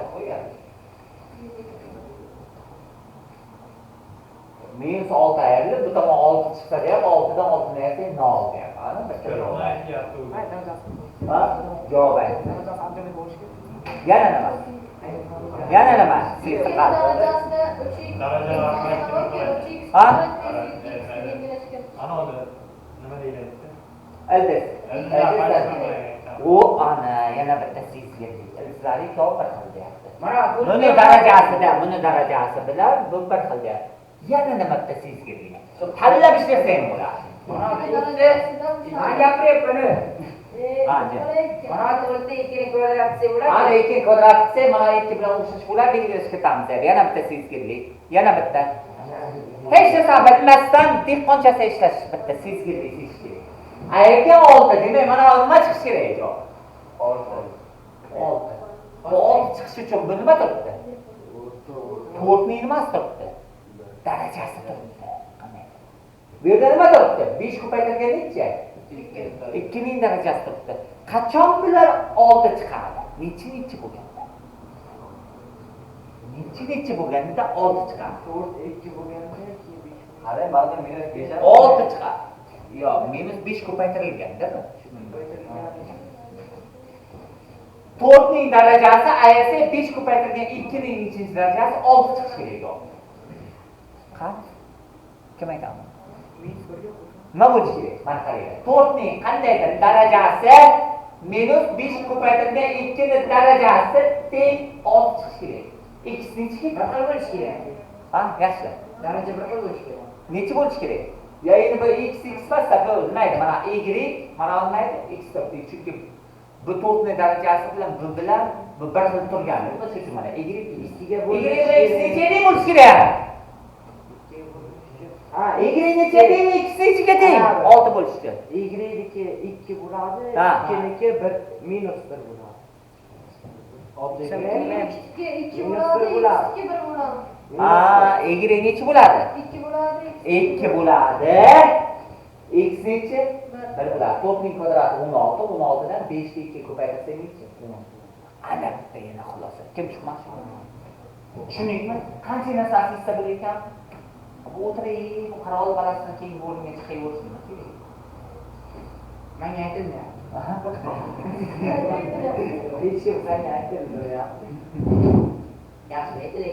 Minus olti ayrilib, bu tomon olti chiqsa deyap, oltidan oltini ayirsak nol deyapti. Ana bitta javob. Ha? Javob aytdi. Yana nima? Yana nima? Sezdi qalb. Ha? Ana uni nima deyiladi? Ildiz. U ana yana bitta sezgirlik. Ildizlari ikkovi bir xil deyapti. Buni darajasida, buni darajasi bilan bu bir xil deyapti. Yana nima bitta sezgirlik. Tanlab ishlasang bo'ladi. Men gapiryapman. Ha, Mana to'rtta ikkini kvadrat qilsak bo'ladi. Mana 2 kvadrat qilsak, mana 2 bilan o'xshash bo'ladi, belgilash kiritamiz. Yana bitta sezgirlik, yana bitta. Hech narsa bilmasdan dehqonchasi ishlash bitta sezgirlik sezish kerak. Ayga 6 demak, mana nima chiqishi kerak javob? 6. 6. Bu 6 chiqishi uchun bu nima turibdi? 4ning nimasi turibdi? Darajasi turibdi. Qanday? Bu yerda nima turibdi? 5 ko'paytirilgan necha? 2ning darajasi turibdi. Qachon bular 6 chiqadi? Nechi-nechi bo'lganda? Nechi-nechi bo'lganda 6 chiqadi? 4 2 bo'lganda keyin 5. Qara, mana minus 5 ham 6 chiqadi. Yo'q, minus 5 ko'paytirilganda-mi? 4ning darajasi ayirsa 5 ko'paytirilgan 2ning nechinchi darajasi 6 chiqishi kerak yo'q. Qani? Kim aytadi? Nima bo'lishi kerak? Mana qaranglar. 4ning qandaydir darajasi minus 5 ko'paytirilgan 2ning darajasi teng 6 chiqishi kerak. Ikkisi nechi Bir xil bo'lishi kerak. Ha, yaxshi. Daraja bir xil bo'lishi kerak. Nechi bo'lishi kerak? Ya endi bu x x emas, bu nima edi? Mana y, mana nima edi? X turibdi. Chunki bu 4ning darajasi bilan bu bilan bu bir xil turgan. Shuning uchun mana y Ikkiga y bo'lish x necha teng bo'lishi kerak? Ha, Y necha teng, x nechaga teng? 6 bo'lishi kerak. Y-niki 2 bo'ladi, 2-niki 1 minus 1 bo'ladi. 2 bo'ladi, 2 1 bo'ladi. Ha, y necha bo'ladi? 2 bo'ladi. 2 bo'ladi. X necha? 1 bo'ladi. 4ning kvadrati 16, 16 dan 5 ga 2 ko'paytirsak necha? 16. Ana bitta yana xulosa. Kim chiqmoqchi? Tushundingmi? Qancha narsa sezsa bo'lar ekan? Bu o'tirib, bu qarol balasini keyin bo'limga chiqaverish nima kerak? Menga aytildi. Aha. Hech kim senga aytildi. Yaxshi aytildi.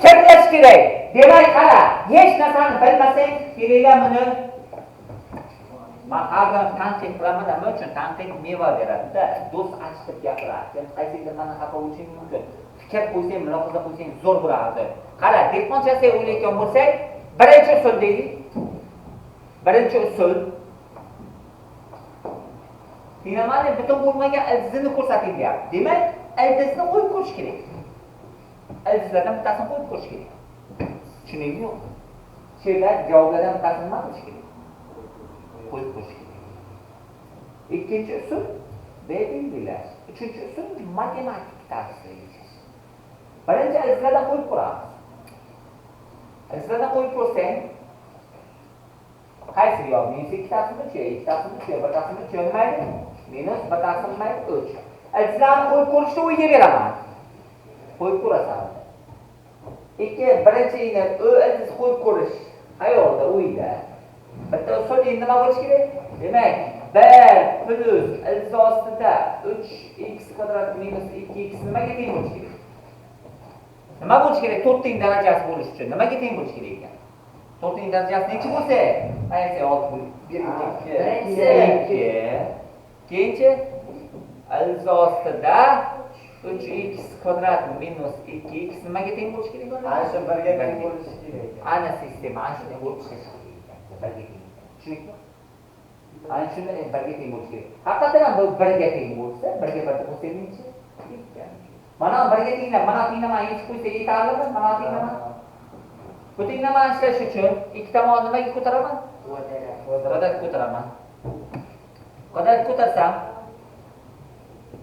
Fikrlash kerak. Demak, qara, hech narsani bilmasang, kelinglar buni. Men har doim tanqid qilaman, nima uchun? Tanqid meva beradi-da. Do'st achitib gapiradi. Sen qaysidir meni xafa bo'lishing mumkin. Fikr qo'ysang, mulohaza qo'ysang zo'r bo'lardi. Qara, dehqonchasi o'ylayotgan bo'lsak, birinchi usul deylik. Birinchi usul Dinamani butun bo'lmagan ildizini ko'rsating deyapti. Demak, ildizni qo'yib ko'rish kerak. Ildizlardan bittasini qo'yib ko'rish kerak. Tushundingmi yo'q? Shu yerda javoblardan bittasini nima qilish kerak? Qo'yib ko'rish kerak. Ikkinchi usul belgilash. Uchinchi usul matematik tarzda yechish. Birinchi ildizlardan qo'yib ko'ramiz. Ildizlardan qo'yib ko'rsang, qaysi yo minus 2 taqsim 3 yo 2 taqsim 3 yo 1 taqsim 3 yo nima edi? Minus 1 taqsim nima edi? 3. Ildizlarni qo'yib ko'rishni o'yga beraman. Qo'yib ko'rasan. Ikki, birinchi endi u ildiz qo'yib ko'rish qayerda uyda. Bitta usul endi nima bo'lishi kerak? Demak, 1 plus ildiz ostida 3x kvadrat minus 2x nimaga teng bo'lishi kerak? Nima bo'lishi kerak? 4ning darajasi bo'lishi uchun nimaga teng bo'lishi kerak ekan? 4ning darajasi necha bo'lsa? Aytsa 6 bo'lib 1 2 2. Keyinchi ildiz ostida 3x kvadrat minus 2x nimaga teng bo'lishi kerak? Ana shu birga teng bo'lishi kerak. Ana sistema ana shunday bo'lib ishlashi kerak ekan. Birga teng. Tushundingmi? Ana shunday birga teng bo'lishi kerak. Haqiqatan ham bu birga teng bo'lsa, birga birga qo'shsak nechi? Mana birga tenglab, mana tenglama yechib qo'ysak yetarlimi? Mana tenglama. Bu tenglamani ishlash uchun ikki tomonni nimaga ko'taraman? Kvadrat ko'taraman. Kvadrat ko'tarsam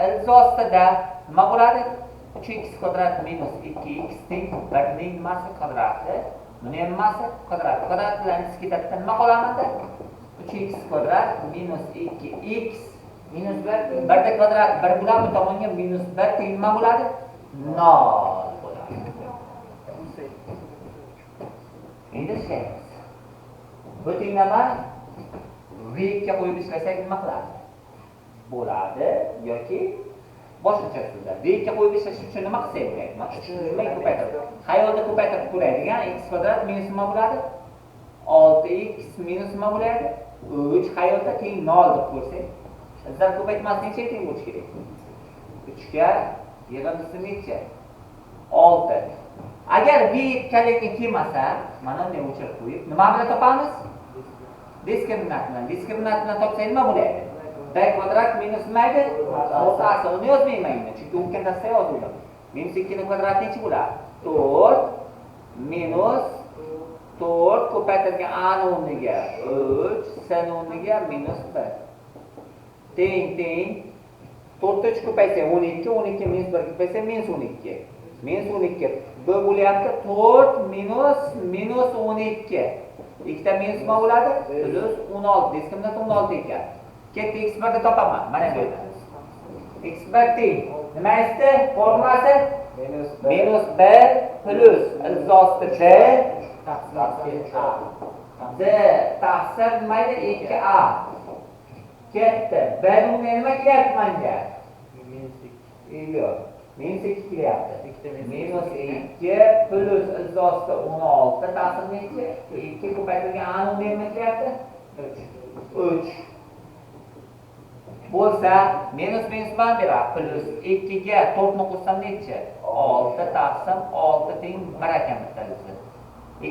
ildiz ostida nima bo'ladi? 3x kvadrat minus 2x teng 1 ning nimasi kvadrati, buni ham nimasi kvadrat. Kvadrat bilan x ketadi, nima qolamanda? 3x kvadrat minus 2x minus 1 1 kvadrat 1 bo'ladi, bu tomonga minus 1 teng nima bo'ladi? 0 bo'ladi. Endi ishlaymiz. Bu tenglama v ga qo'yib ishlasak nima qiladi? Bo'ladi yoki boshqacha usulda. V ga qo'yib ishlash uchun nima qilsak bo'ladi? Mana nimaga ko'paytirib? Xayolda ko'paytirib ko'radigan x kvadrat minus nima bo'ladi? 6x minus nima bo'ladi? 3 xayolda teng 0 deb ko'rsak, bizlar ko'paytmasdan necha teng bo'lishi kerak? 3 ga yig'indisi necha? 6. Agar v ikkaligi kelmasa, mana bunday o'chirib qo'yib, nima bilan topamiz? Diskriminant bilan. Diskriminant bilan topsak nima bo'ladi? B kvadrat minus nima edi? 6. Uni yozmayman endi, chunki o'tgan darsda yozildi. Minus 2 ning kvadrati necha bo'ladi? 4 minus 4 ko'paytirilgan a ni o'rniga 3, c ni o'rniga minus 1. Teng teng 4 ta 3 ko'paytsa 12, 12 minus 1 ko'paytsa minus 12. Minus 12. Bu bo'lyapti 4 minus minus 12. Ikkita minus nima bo'ladi? Plus 16. Diskriminant 16 ekan. Ketdi x1 ni topaman. Mana bu yerda. x1 teng. Nima edi? Formulasi minus 1 plus ildiz osti d d taqsim nima edi? 2a. Ketdi. B bunga nima kelyapti menga? Minus 2. Yo'q. Minus 2 kelyapti. Minus 2 plus ildiz osti 16 taqsim necha? 2 ko'paytirilgan a ni nima kelyapti? 3. Bo'lsa, minus minus bilan beradi. Plus 2 ga 4 ni qo'shsam necha? 6 taqsim 6 teng 1 ekan bittasi.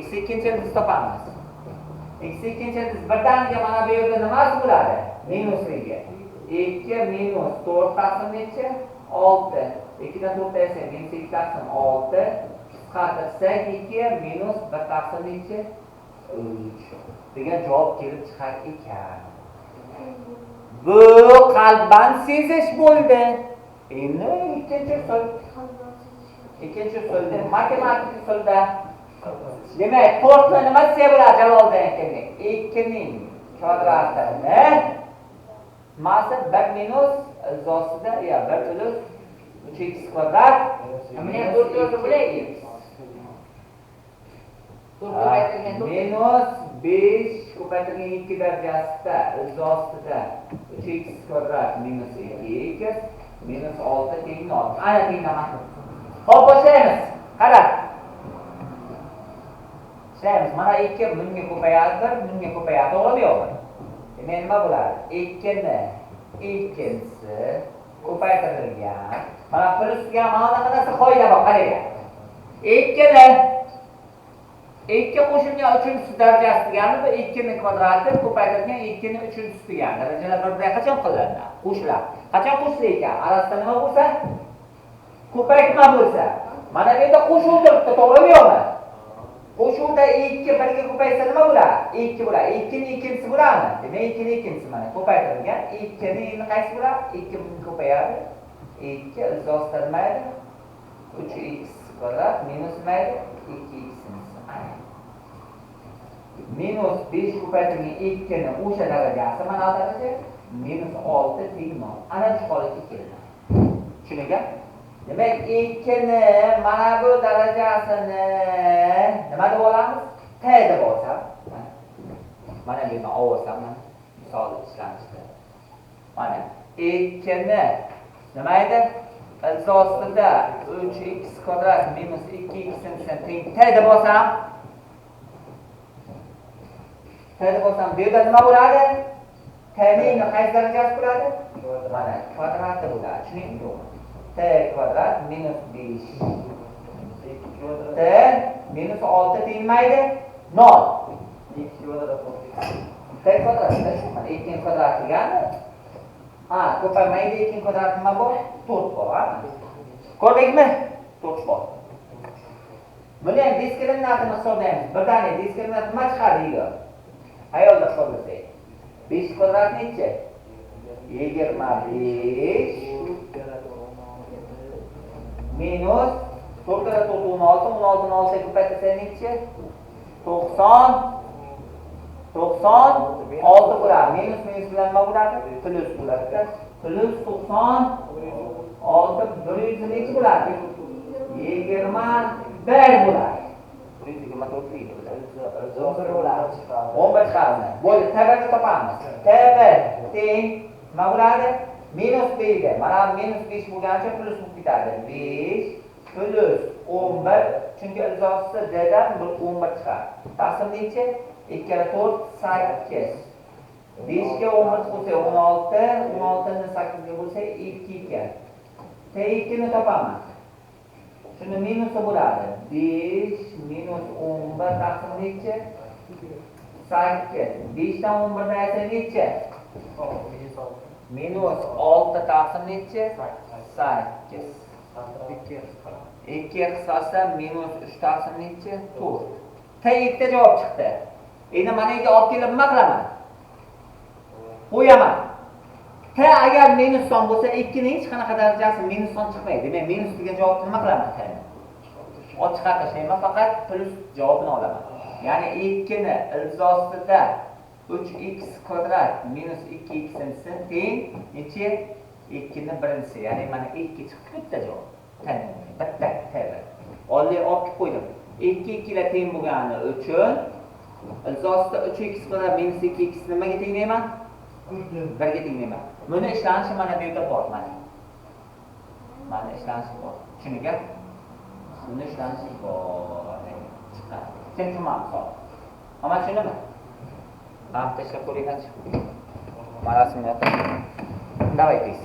X ikkinchi ildiz topamiz. X ikkinchi ildiz birdaniga mana bu yerda nimasi bo'ladi? Minusligi. 2 minus 4 taqsim necha? 6. 2 dan 4 esa minus 2 taqsim 6. Qisqartirsak 2 minus 1 taqsim necha? 3 degan javob kelib chiqar ekan. Bu qalban sezish bo'ldi. Endi ikkinchi usul. Ikkinchi usulda matematik usulda. Demak, 4 ni nima desak bo'ladi Jaloliddin akaning? 2 ning kvadratini nimasi 1 minus ildiz ostida ya 1 plus 3x kvadrat. Buni ham 4 yozib bo'laylik. 4 ko'paytirilgan 4 minus 5 ko'paytirilgan 2 darajasida ildiz ostida 3x kvadrat minus 2x minus 6 teng 0. Ana tenglama. Xo'p, boshlaymiz. Qara. Ishlaymiz. Mana 2 bunga ko'payadi, 1 bunga ko'payadi, to'g'rimi yo'qmi? Demak, nima bo'ladi? 2 ni ikkinchisi ko'paytirilgan. Mana plusga mana bunaqa narsa qoida bor, qaranglar. 2 ni 2 qo'shilgan 3-chisi darajasi degani bu 2 ning kvadrati ko'paytirilgan 2 ning 3-chisi degani. Darajalar bir-biriga qachon qilinadi? Qo'shiladi. Qachon qo'shilar ekan? Arasida nima bo'lsa? Ko'paytma bo'lsa. Mana bu yerda qo'shuv turibdi, to'g'rimi yo'qmi? Qo'shuvda 2 birga ko'paysa nima bo'ladi? 2 bo'ladi. 2 ning ikkinchisi bo'ladimi? Demak, 2 ning ikkinchisi mana ko'paytirilgan. 2 ning endi qaysi bo'ladi? 2 bunga ko'payadi. 2 ildiz ostida nima edi? 3x kvadrat minus nima edi? 2x. Minus 5 ko'paytirilgan 2 ni o'sha darajasi mana daraja minus 6 teng 0. Ana shu holatga keldi. Tushunilgan? Demak, 2 ni mana bu darajasini nima deb olamiz? T deb olsam, mana bu yerdan olsam, mana misol ishlanishda. Mana 2 ni nima edi? Ildiz ostida 3x kvadrat minus 2x teng T deb olsam, T deb olsam, bu yerda nima bo'ladi? T ning qaysi darajasi bo'ladi? Mana kvadrati bo'ladi. Tushundingmi yo'qmi? T kvadrat minus 5 T minus 6 tengmaydi 0. 2 kvadrat T kvadrat, mana 2 kvadrat degani Ha, ko'paymaydi, 2 kvadrat nima bor? 4 bor, ha? Ko'rdingmi? 4 bor. Buni ham diskriminantini hisoblaymiz. Birdaniga diskriminant nima chiqadi Igor? Ayolda hisoblasak. 5 kvadrat necha? 25 minus 4 kara 4 16, 16 ni 6 ga ko'paytirsak necha? 90 96 bo'ladi. Minus minus bilan nima bo'ladi? Plyus bo'ladi. Plyus 96 100 necha bo'ladi? 21 bo'ladi. 124 bo'ladi. 11 chiqadi. Bo'ldi, TB topamiz. TB teng nima bo'ladi? Minus 5 da. Mana minus 5 bo'lgancha plyus bo'lib ketadi. 5 plyus 11, chunki ilzosida D dan 11 chiqadi. Taqsim necha? 2 kara 4 8. 5 ga 11 qo'shsak 16, 16 ni 8 ga bo'lsak 2 ekan. T2 ni topaman. Shuni minusi bo'ladi. 5 minus 11 taqsim necha? 8. 5 dan 11 ni aytsa necha? Minus 6 taqsim necha? 8. 2 qisqarsa minus 3 taqsim necha? 4. T2 da javob chiqdi. Endi mana yerga olib kelib nima qilaman? Qo'yaman. T agar minus son bo'lsa, 2 ning hech qanaqa darajasi minus son chiqmaydi. Demak, minus degan javobni nima qilaman? T-ni olib chiqarib tashlayman, faqat plyus javobini olaman. Ya'ni 2 ni ilzosida 3x kvadrat minus 2x teng necha? 2 ni birinchisi. Ya'ni mana 2 chiqdi bitta javob. T-ni bitta T. Oldi olib qo'ydim. 2 2 lar teng bo'lgani uchun ilzosida 3x kvadrat minus 2x nimaga tenglayman? 1 ga tenglayman. Buni ishlanishi mana bu yerda bor, mana. Mana ishlanishi bor. Tushuningmi? Buni ishlanishi bor. Chiqadi. Sen tushunmading misol. Hamma tushundimi? Ham tashlab ko'ringlarchi. Mana rasmni yotib. Давай, tez.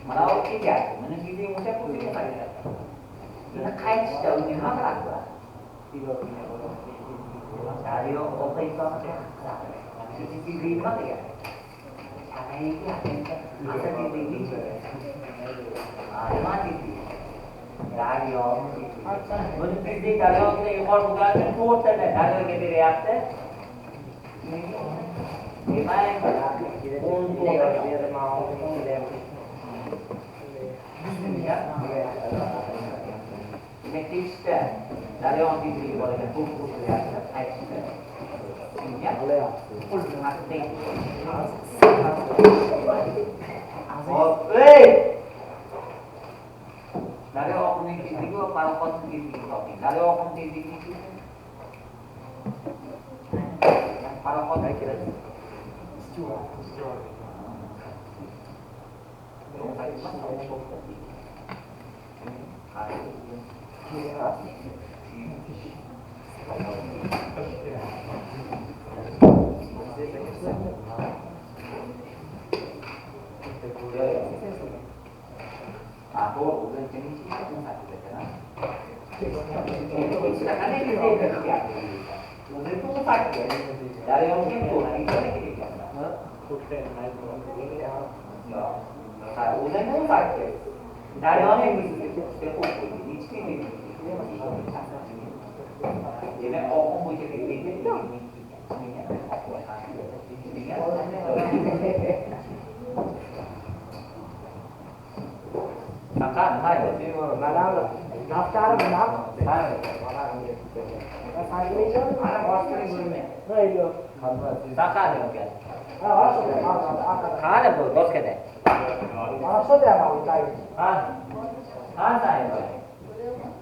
Mana bu ketyapti. Buni tezligini o'lchab ko'rsak qanday? Endi qaytishda unga nima farq bo'ladi? Daryo o'qiyotgan shu tezligi nima degani? Asl tezligi necha? Nima tezligi? Daryo. Buni tezlik daryodan yuqori bo'lgani uchun to'rttadan daryoga beryapti. Demak, 14. Demak, ketishda daryo tezligi bor ekan, to'rt qo'shilyapti, qaytishda. Hop, ey! Daryo oqimining tezligi va paroxodning tezligini toping. Daryo oqimi tezligi necha? Paroxod keladi. Demak, oqim bo'yicha tezligi Qanaqa nima edi? Mana daftarim nima? Qani bu doskada?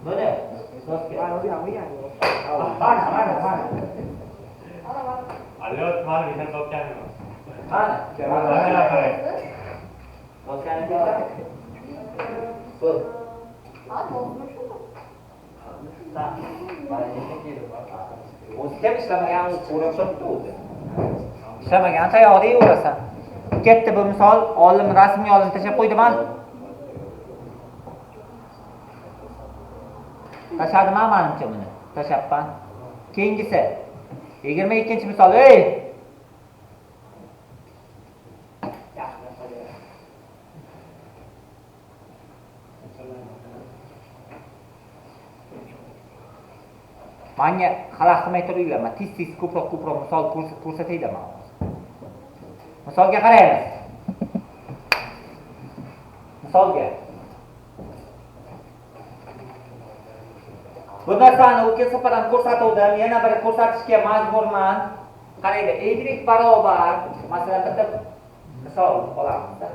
Buni doska. Mana, mana, mana. Alyo, mana bitta topganim. Qani? Doskani bersa. Bu. O'zi kim ishlamagan ko'rib turibdi o'zi. Ishlamagan tayoqda yeyverasan. Ketdi bu misol, olim rasmga olim tashlab qo'ydimi? Tashladim manimcha buni. Tashlabman. Keyingisi 22-misol. Ey! Manga xalaqit qilmay turinglar, men tez-tez ko'proq misol ko'rsataylar men hozir. Misolga qaraymiz. Misolga. Bu narsani o'tgan safar ham ko'rsatuvdim, yana bir ko'rsatishga majburman. Qaranglar, y barobar, masalan, bitta misol olamiz-da.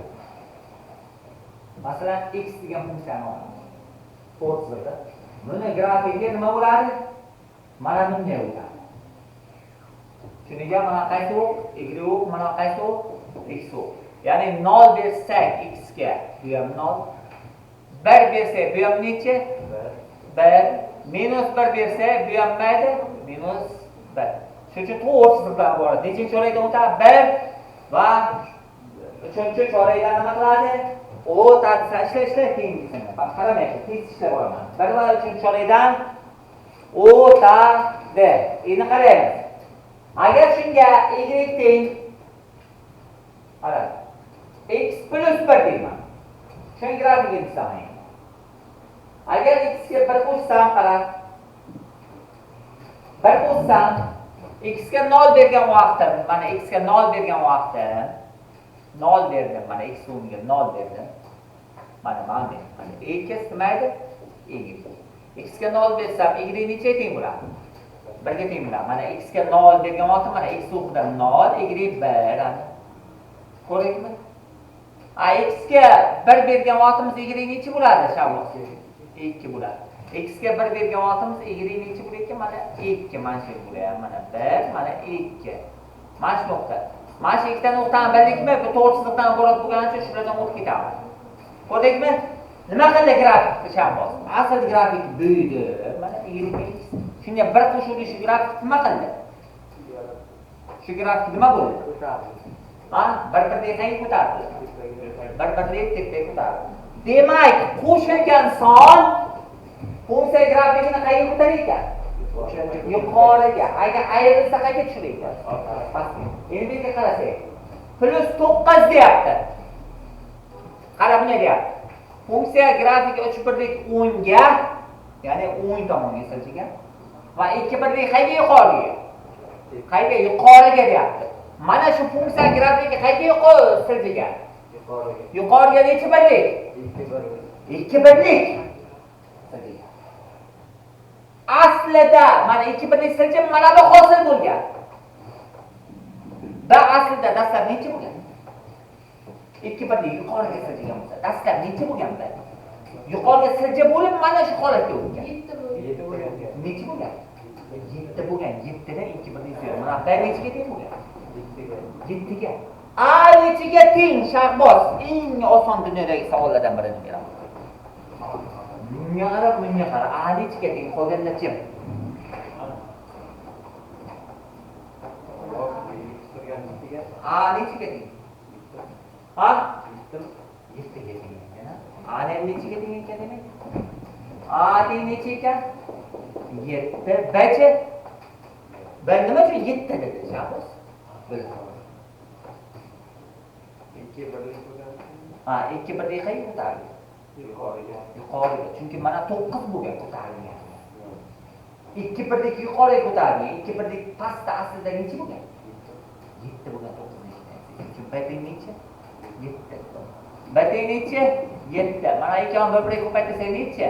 Masalan, x degan funksiyani olamiz. To'rt chiziqda. Buni grafigi nima bo'ladi? Mana bunday o'tadi. Shuniga mana qaysi o'q? Y o'q, mana qaysi o'q? X o'q. Ya'ni 0 bersak x ga, bu ham 0. 1 bersak bu ham necha? 1. Minus 1 bersak bu ham nima edi? Minus 1. Shuning uchun to'rt chiziqdan iborat. Nechinchi chorakdan o'tadi? 1 va 3-chorakdan nima qiladi? O'tadi. Ishla keyingisini. Qaramayapti, tez ishlab boraman. 1 va 3-chorakdan o'tadi. Endi qaraymiz. Agar shunga y teng qara, x plus 1 deyman. Shuni grafikni chizsam. Agar x ga 1 qo'shsam, qara. 1 qo'shsam, x ga 0 bergan vaqtim, mana x ga 0 bergan vaqtim, 0 berdim, mana x o'rniga 0 berdim. Mana mana mana x nima edi? Y. X ga 0 bersam, y nechaga teng bo'ladi? 1 ga teng bo'ladi. Mana x ga 0 bergan vaqtim, mana x o'rnida 0, y 1. Ko'rdingmi? A x ga 1 bergan vaqtimiz y necha bo'ladi? Shavvoz 2 bo'ladi. X ga 1 bergan vaqtimiz y necha bo'lar ekan? Mana 2, mana shu bo'lar. Mana 1, mana 2. Mana shu nuqta. Mana shu ikkita nuqtani bildikmi? Bu to'rt chiziqdan iborat bo'lgani uchun shulardan o'tib ketamiz. Ko'rdingmi? Nima qildi grafik Shavvoz? Asl grafik bu edi. Mana y x. Shunga bir qo'shildi shu grafik nima qildi? Shu grafik nima bo'ldi? Ha, bir birlik qayerga ko'tarildi? Bir birlik tepaga ko'tarildi. Demak, qo'shilgan son funksiya grafikini qayerga ko'tarar ekan? Yuqoriga. Agar ayrilsa qayerga tushirar ekan? Pastga. Endi bu yerga qarasak, plus 9 deyapti. Qara, bunday deyapti. Funksiya grafiki 3 birlik o'ngga, ya'ni o'ng tomonga siljigan va 2 birlik qayerga yuqoriga? Qayerga yuqoriga deyapti. Mana shu funksiya grafiki qayerga yuqori siljigan? Yuqoriga. Yuqoriga necha birlik? 2 birlik. 2 birlik. Siljigan. Aslida mana 2 birlik siljib mana bu hosil bo'lgan. Va aslida dastlab necha bo'lgan? 2 birlik yuqoriga siljigan bo'lsa, dastlab necha bo'lgan bu? Yuqoriga siljib bo'lib mana shu holatga o'tgan. 7 bo'lgan. 7 bo'lgan. Necha bo'lgan? 7 bo'lgan. 7 dan 2 birlik ziyod. Mana bu nechaga teng bo'lgan? 7ga. 7ga. A nechaga teng, Shahboz? Eng oson dunyodagi savollardan birini beraman. Bunga qarab, bunga qara. A nechaga teng? Qolganlar jim. A nechaga teng? Ha? 7ga teng ekan. A nechaga teng ekan demak? A teng necha ekan? 7. B-chi? B nima uchun 7 dedi Shahboz? Bildim. 2 birlik bo'lgan. Ha, 2 birlik qayerga ko'tarilgan? Yuqoriga. Yuqoriga. Chunki mana 9 bo'lgan ko'tarilgan. 2 birlik yuqoriga ko'tarilgan. 2 birlik pastda aslida necha bo'lgan? 7 bo'lgan 9 necha? Chunki B teng necha? 7. B teng necha? 7. Mana ikkovini bir-biriga ko'paytirsak necha?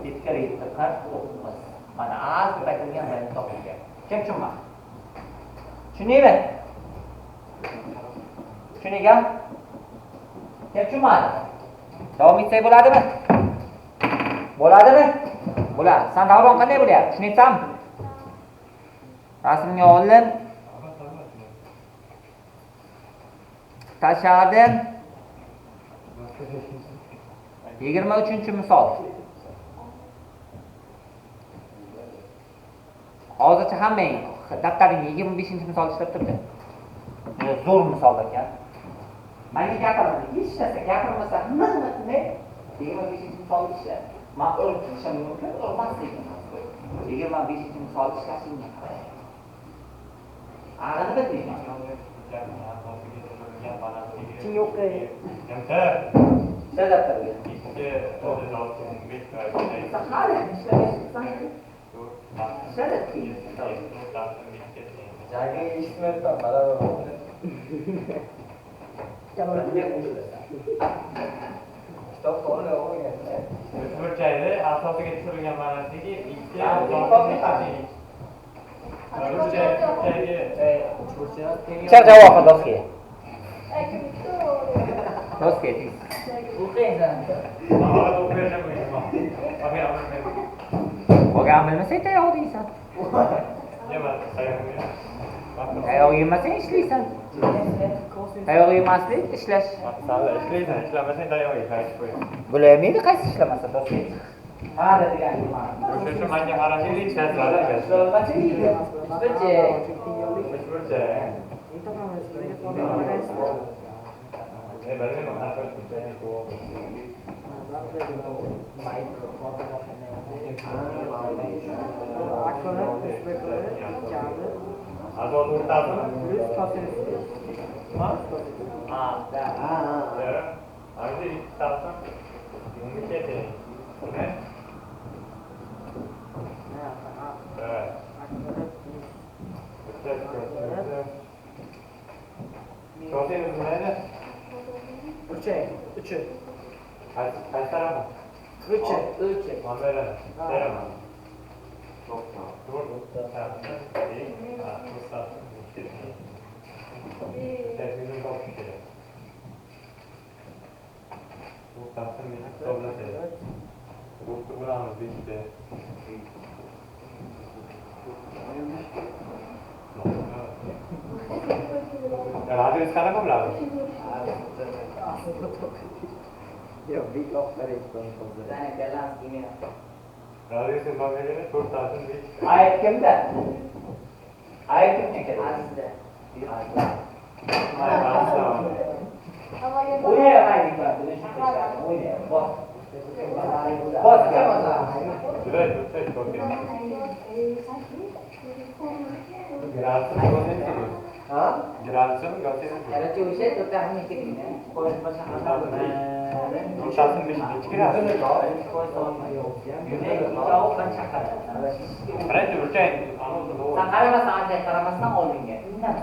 7 kare 7 49. Mana A ko'paytirilgan B topilgan. Kim tushunmadi? Tushundingmi? Tushundingmi? Kim tushunmadi? Davom etsak bo'ladimi? Bo'ladimi? Bo'ladi. San davron qanday bo'lyapti? Tushunyapsanmi? Rasmga oldim. Tashladim. 23-misol. Hozircha hammang daftaringga 25-misol ishlab turdi. Zo'r misol ekan. Menga gapirmadi. Hech narsa gapirmasa, nima qilmay 25-misol ishla. Men urib chiqishim mumkin, urmasligim mumkin. 25-misol ishlashingga qarang. Ag'ini bilmayman. Chin yo'q. Ishla daftarga. 2 6 15 Hali ishlamaysan. Ishla daftarga. Jagi eshitmayapman, baravar bo'ldi. Kitob to'g'ri o'qigan. Uchburchakni asosiga tushirilgan balandligi 2 Chiq javob doska. Kim ikkita Doska tez. O'qiysan. Qolgan bilmasang tayoq deysan. Tayoq yemasang ishlaysan. Tayoq yemaslik ishlash. Ishlaysan, ishlamasang tayoq yeysan. Bo'lamaydi qaysi ishlamasa doska. Ha degan nima? O'sha menga qarashlik Ishlolmasa yeydi. Uchburchak. Azot o'rtasimi? Ha? Ha. Ana ikkitasi unga teng. Ne? Evet. Kosinus nima? Burchak 3. Qaysi tarafi? 3. 3. Man beraman. Beraman. 4. Radius qanaqa bo'ladi? Yo'q, bekor hozir. Radiusni topganda 4 tarafini 5. Ayb kimda? Ayb kimga kerak? Azizda. Azizda. O'ynayapman, bos. Bos. Короче, o'sha to'rtta keling. Sen qaramasdan, ancha qaramasdan oldinga. Undan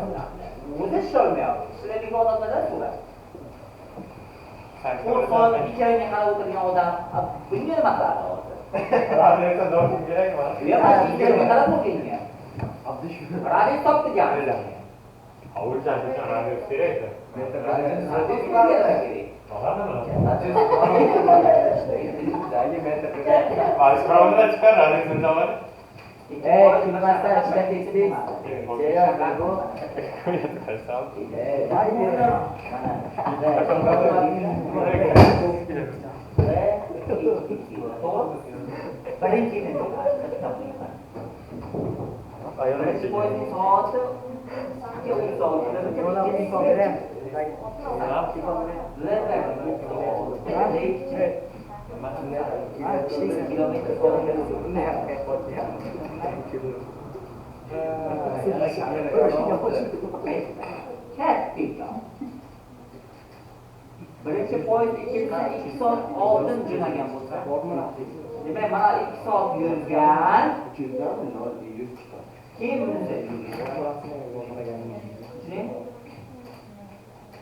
o'zi ishlolmayapti. Ishlaydigan odamlardan so'ra. 4 soat ikkaviga qarab o'tirgan odam bunga nima qiladi hozir? Radiosdan dovim kerakmi? Yo'q, ikkaviga qarab o'tirgan. Radio topdi gapni. O'lchash uchun radio kerak-da. Radio kerak. Ma'lumotlar chiqar radiosdan var. Kulmasdan ishlatyapsiz. Birinchi poyezdning soati 2:36. Birinchi poyezd 2 soat oldin jo'nagan bo'lsa, demak mana 2 soat yurgan, keyin bunisi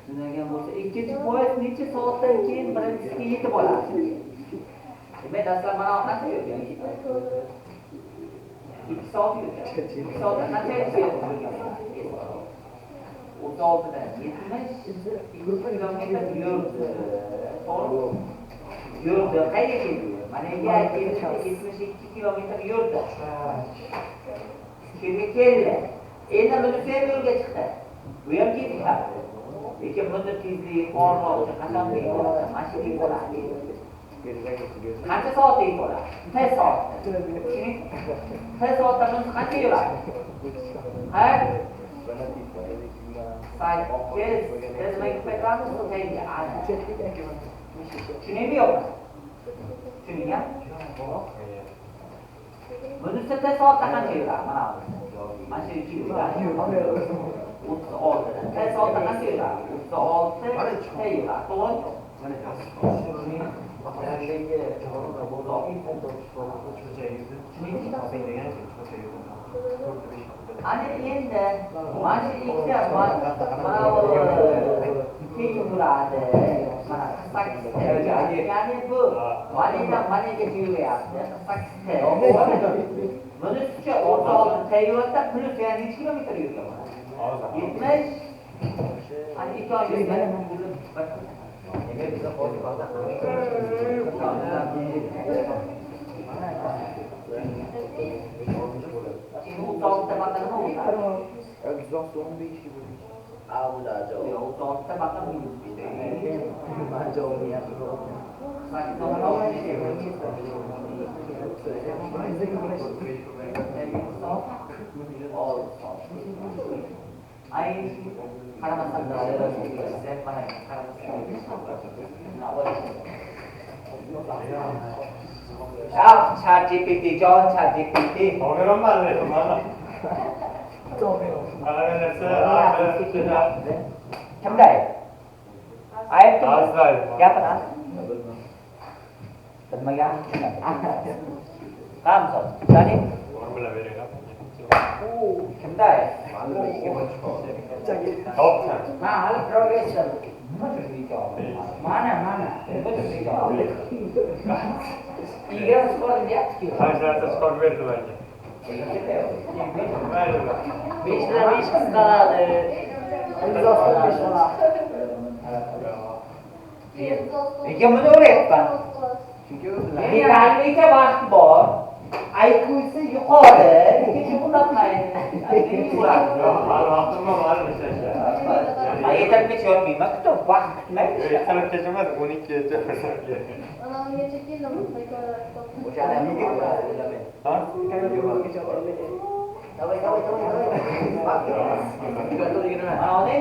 jo'nagan bo'lsa, ikkinchi poyezd necha soatdan keyin birinchisiga yetib oladi? Demak, dastlab mana qancha yurgan? 2 soat yurgan. 2 soatda qancha yurgan? 36'dan 70 kilometr yurdi. To'g'rimi? Yurdi. Qayerga keldi? Mana yerga keldi, 72 kilometr yurdi. Kimga keldi? Endi buni ham yo'lga chiqdi. Bu ham ketyapti. Lekin buni tezligi qorroq, qachon bo'ladi? Mana shu yerga bo'ladi. Qancha soatda yetib oladi? T soatda. Tushundingmi? T soatda buni qancha yuradi? Ha? 8 nimaga ko'paytiramiz? Tga. Tushundingmi yo'qmi? Tushundingmi? Bunisi T soatda qancha yuradi? Mana bu. Mana shu 2 yuradi. 36. T soatda qancha yuradi? 36 T yuradi. To'g'rimi? Ana endi mana shu ikkita mana bu teng bo'ladi. Mana 48. Ya'ni bu manadan managacha yuryapti. 48. Buni ustiga 36 T yuradi, plyus yana necha kilometr yurgan bo'ladi? 70. Ana ikki oy yurgan. ChatGPT, John ChatGPT. Kimda? Ayb kim? Gapir. Bilmagan tushunadi. Ha, misol. Sani? Kimda? Men hali progressor. Nima tushundik? Mana. Nima tushundik? Yigirma chiqardim deyapti-ku. Qancha chiqarib berdi menga? 5 bilan 5 qisqaradi. Lekin buni o'rayapman. Yetarlicha vaqt bor. IQ'si yuqori, lekin shug'ullanmaydi. Hali vaqtim bor, hali ishlashga. Ertalabgacha yotmayman, kutib vaqt kutmaydi. Ertalabgacha emas, 12gacha. Ana ungacha keldim, O'shani Ha? Давай, давай, давай, давай. Mana oling.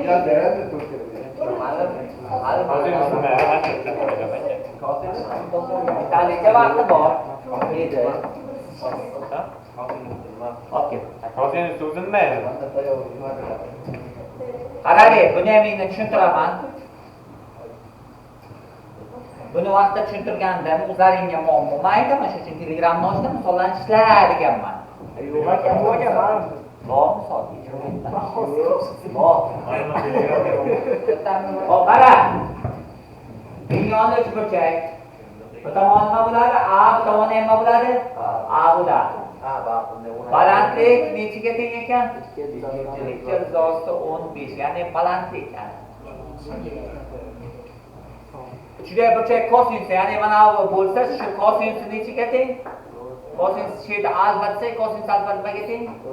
Bittalicha vaqti bor. Edi. Okey. Kosinus uzilmaydi. Qarang, buni ham endi tushuntiraman. Buni vaqtda tushuntirgandim, o'zlaringga muammo. Men aytaman, shuning uchun Telegramni ochdim, misollarni ishlar deganman. Yo'q aka, yo'q aka, bor misol. Bor. Hop, qara. Dunyoni uchburchak. Bu tomoni nima bo'ladi? A, bu tomoni nima bo'ladi? A bo'ladi. Balandlik nechiga teng ekan? 2.15, ya'ni balandlik. Uchga burchak kosinus, ya'ni mana bu bo'lsa, shu kosinusi nechiga teng? Kosinus shu yerda alfa desak, kosinus alfa nimaga teng? 4.5.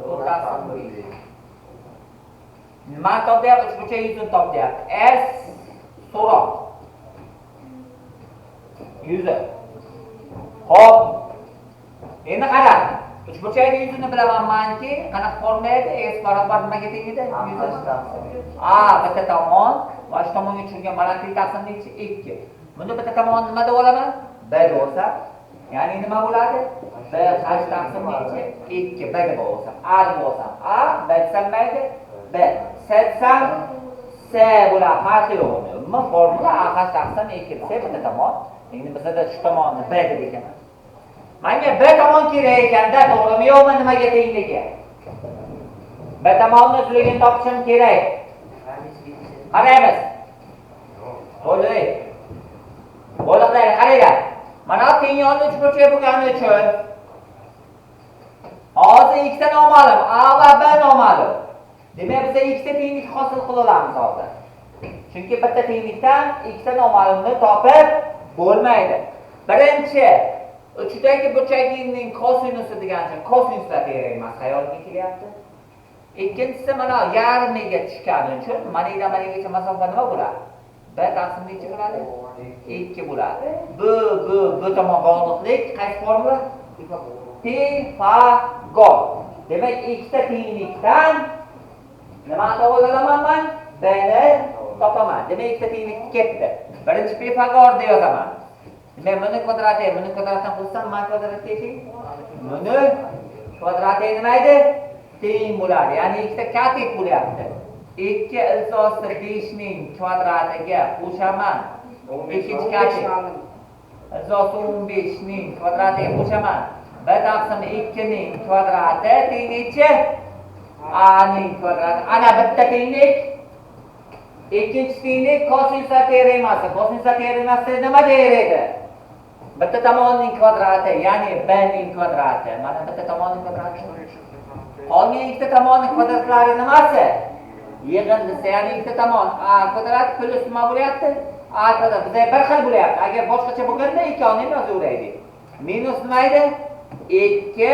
Nima top deyapti? Uchburchak yuzini top deyapti. S so'roq. Yuzi. Xo'p. Endi qara. Uchburchakning yuzini bilaman manki, qanaqa formula edi? S barobar nimaga teng edi? Yuzi. A bitta tomon va shu tomonga tushgan balandlik taqsim nechi? 2. Buni bitta tomonni nima deb olaman? B deb olsam, ya'ni nima bo'ladi? B h taqsim nechi? 2. B deb olsam, A deb olsam, A, B desam mayli, B. S desam S bo'ladi, farqi yo'q. Nima formula? A h taqsim 2 desa bitta tomon. Endi bizda shu tomonni B deb ekan. Menga B tomon kerak ekanda, to'g'rimi yo'qmi nimaga tengligi? B tomonni uzunligini topishim kerak. Qaraymiz. Bo'ldi. Bo'liqlarni qaranglar. Mana teng yonli uchburchak bo'lgani uchun hozir ikkita noma'lum, A va B noma'lum. Demak, biz ikkita tenglik hosil qila olamiz hozir. Chunki bitta tenglikdan ikkita noma'lumni topib bo'lmaydi. Birinchi, uchidagi burchakning kosinusi degancha kosinuslar teoremasi xayolimga kelyapti. Ikkinchisi mana yarmiga tushgani uchun mana yerdan mana yergacha masofa nima bo'ladi? B taqsim necha bo'ladi? 2 bo'ladi. Bu tomon bog'liqlik qaysi formula? Pifagor. Demak, ikkita tenglikdan nima topa olaman men? B ni topaman. Demak, ikkita tenglik ketdi. Birinchi Pifagorni yozaman. Demak, buni kvadrati, buni kvadratdan qo'shsam, mana kvadrat teng. Buni kvadrati nima edi? Teng bo'ladi. Ya'ni ikkita katet bo'lyapti. 2 ilsosi 5 ning kvadratiga qo'shaman. Ikkinchi katet. Ilsosi 15 ning kvadratiga qo'shaman. B taqsim 2 ning kvadrati teng nechi? A ning kvadrati. Ana bitta tenglik. Ikkinchi tenglik kosinuslar teoremasi. Kosinuslar teoremasi nima der edi? Bitta tomonning kvadrati, ya'ni b ning kvadrati. Mana bitta tomonning kvadrati. Qolgan ikkita tomonning kvadratlari nimasi? Yig'indisi, ya'ni ikkita tomon a kvadrat plyus nima bo'lyapti? A kvadrat. Bizga bir xil bo'lyapti. Agar boshqacha bo'lganda ikkovini ham yozaveraydik. Minus nima edi? 2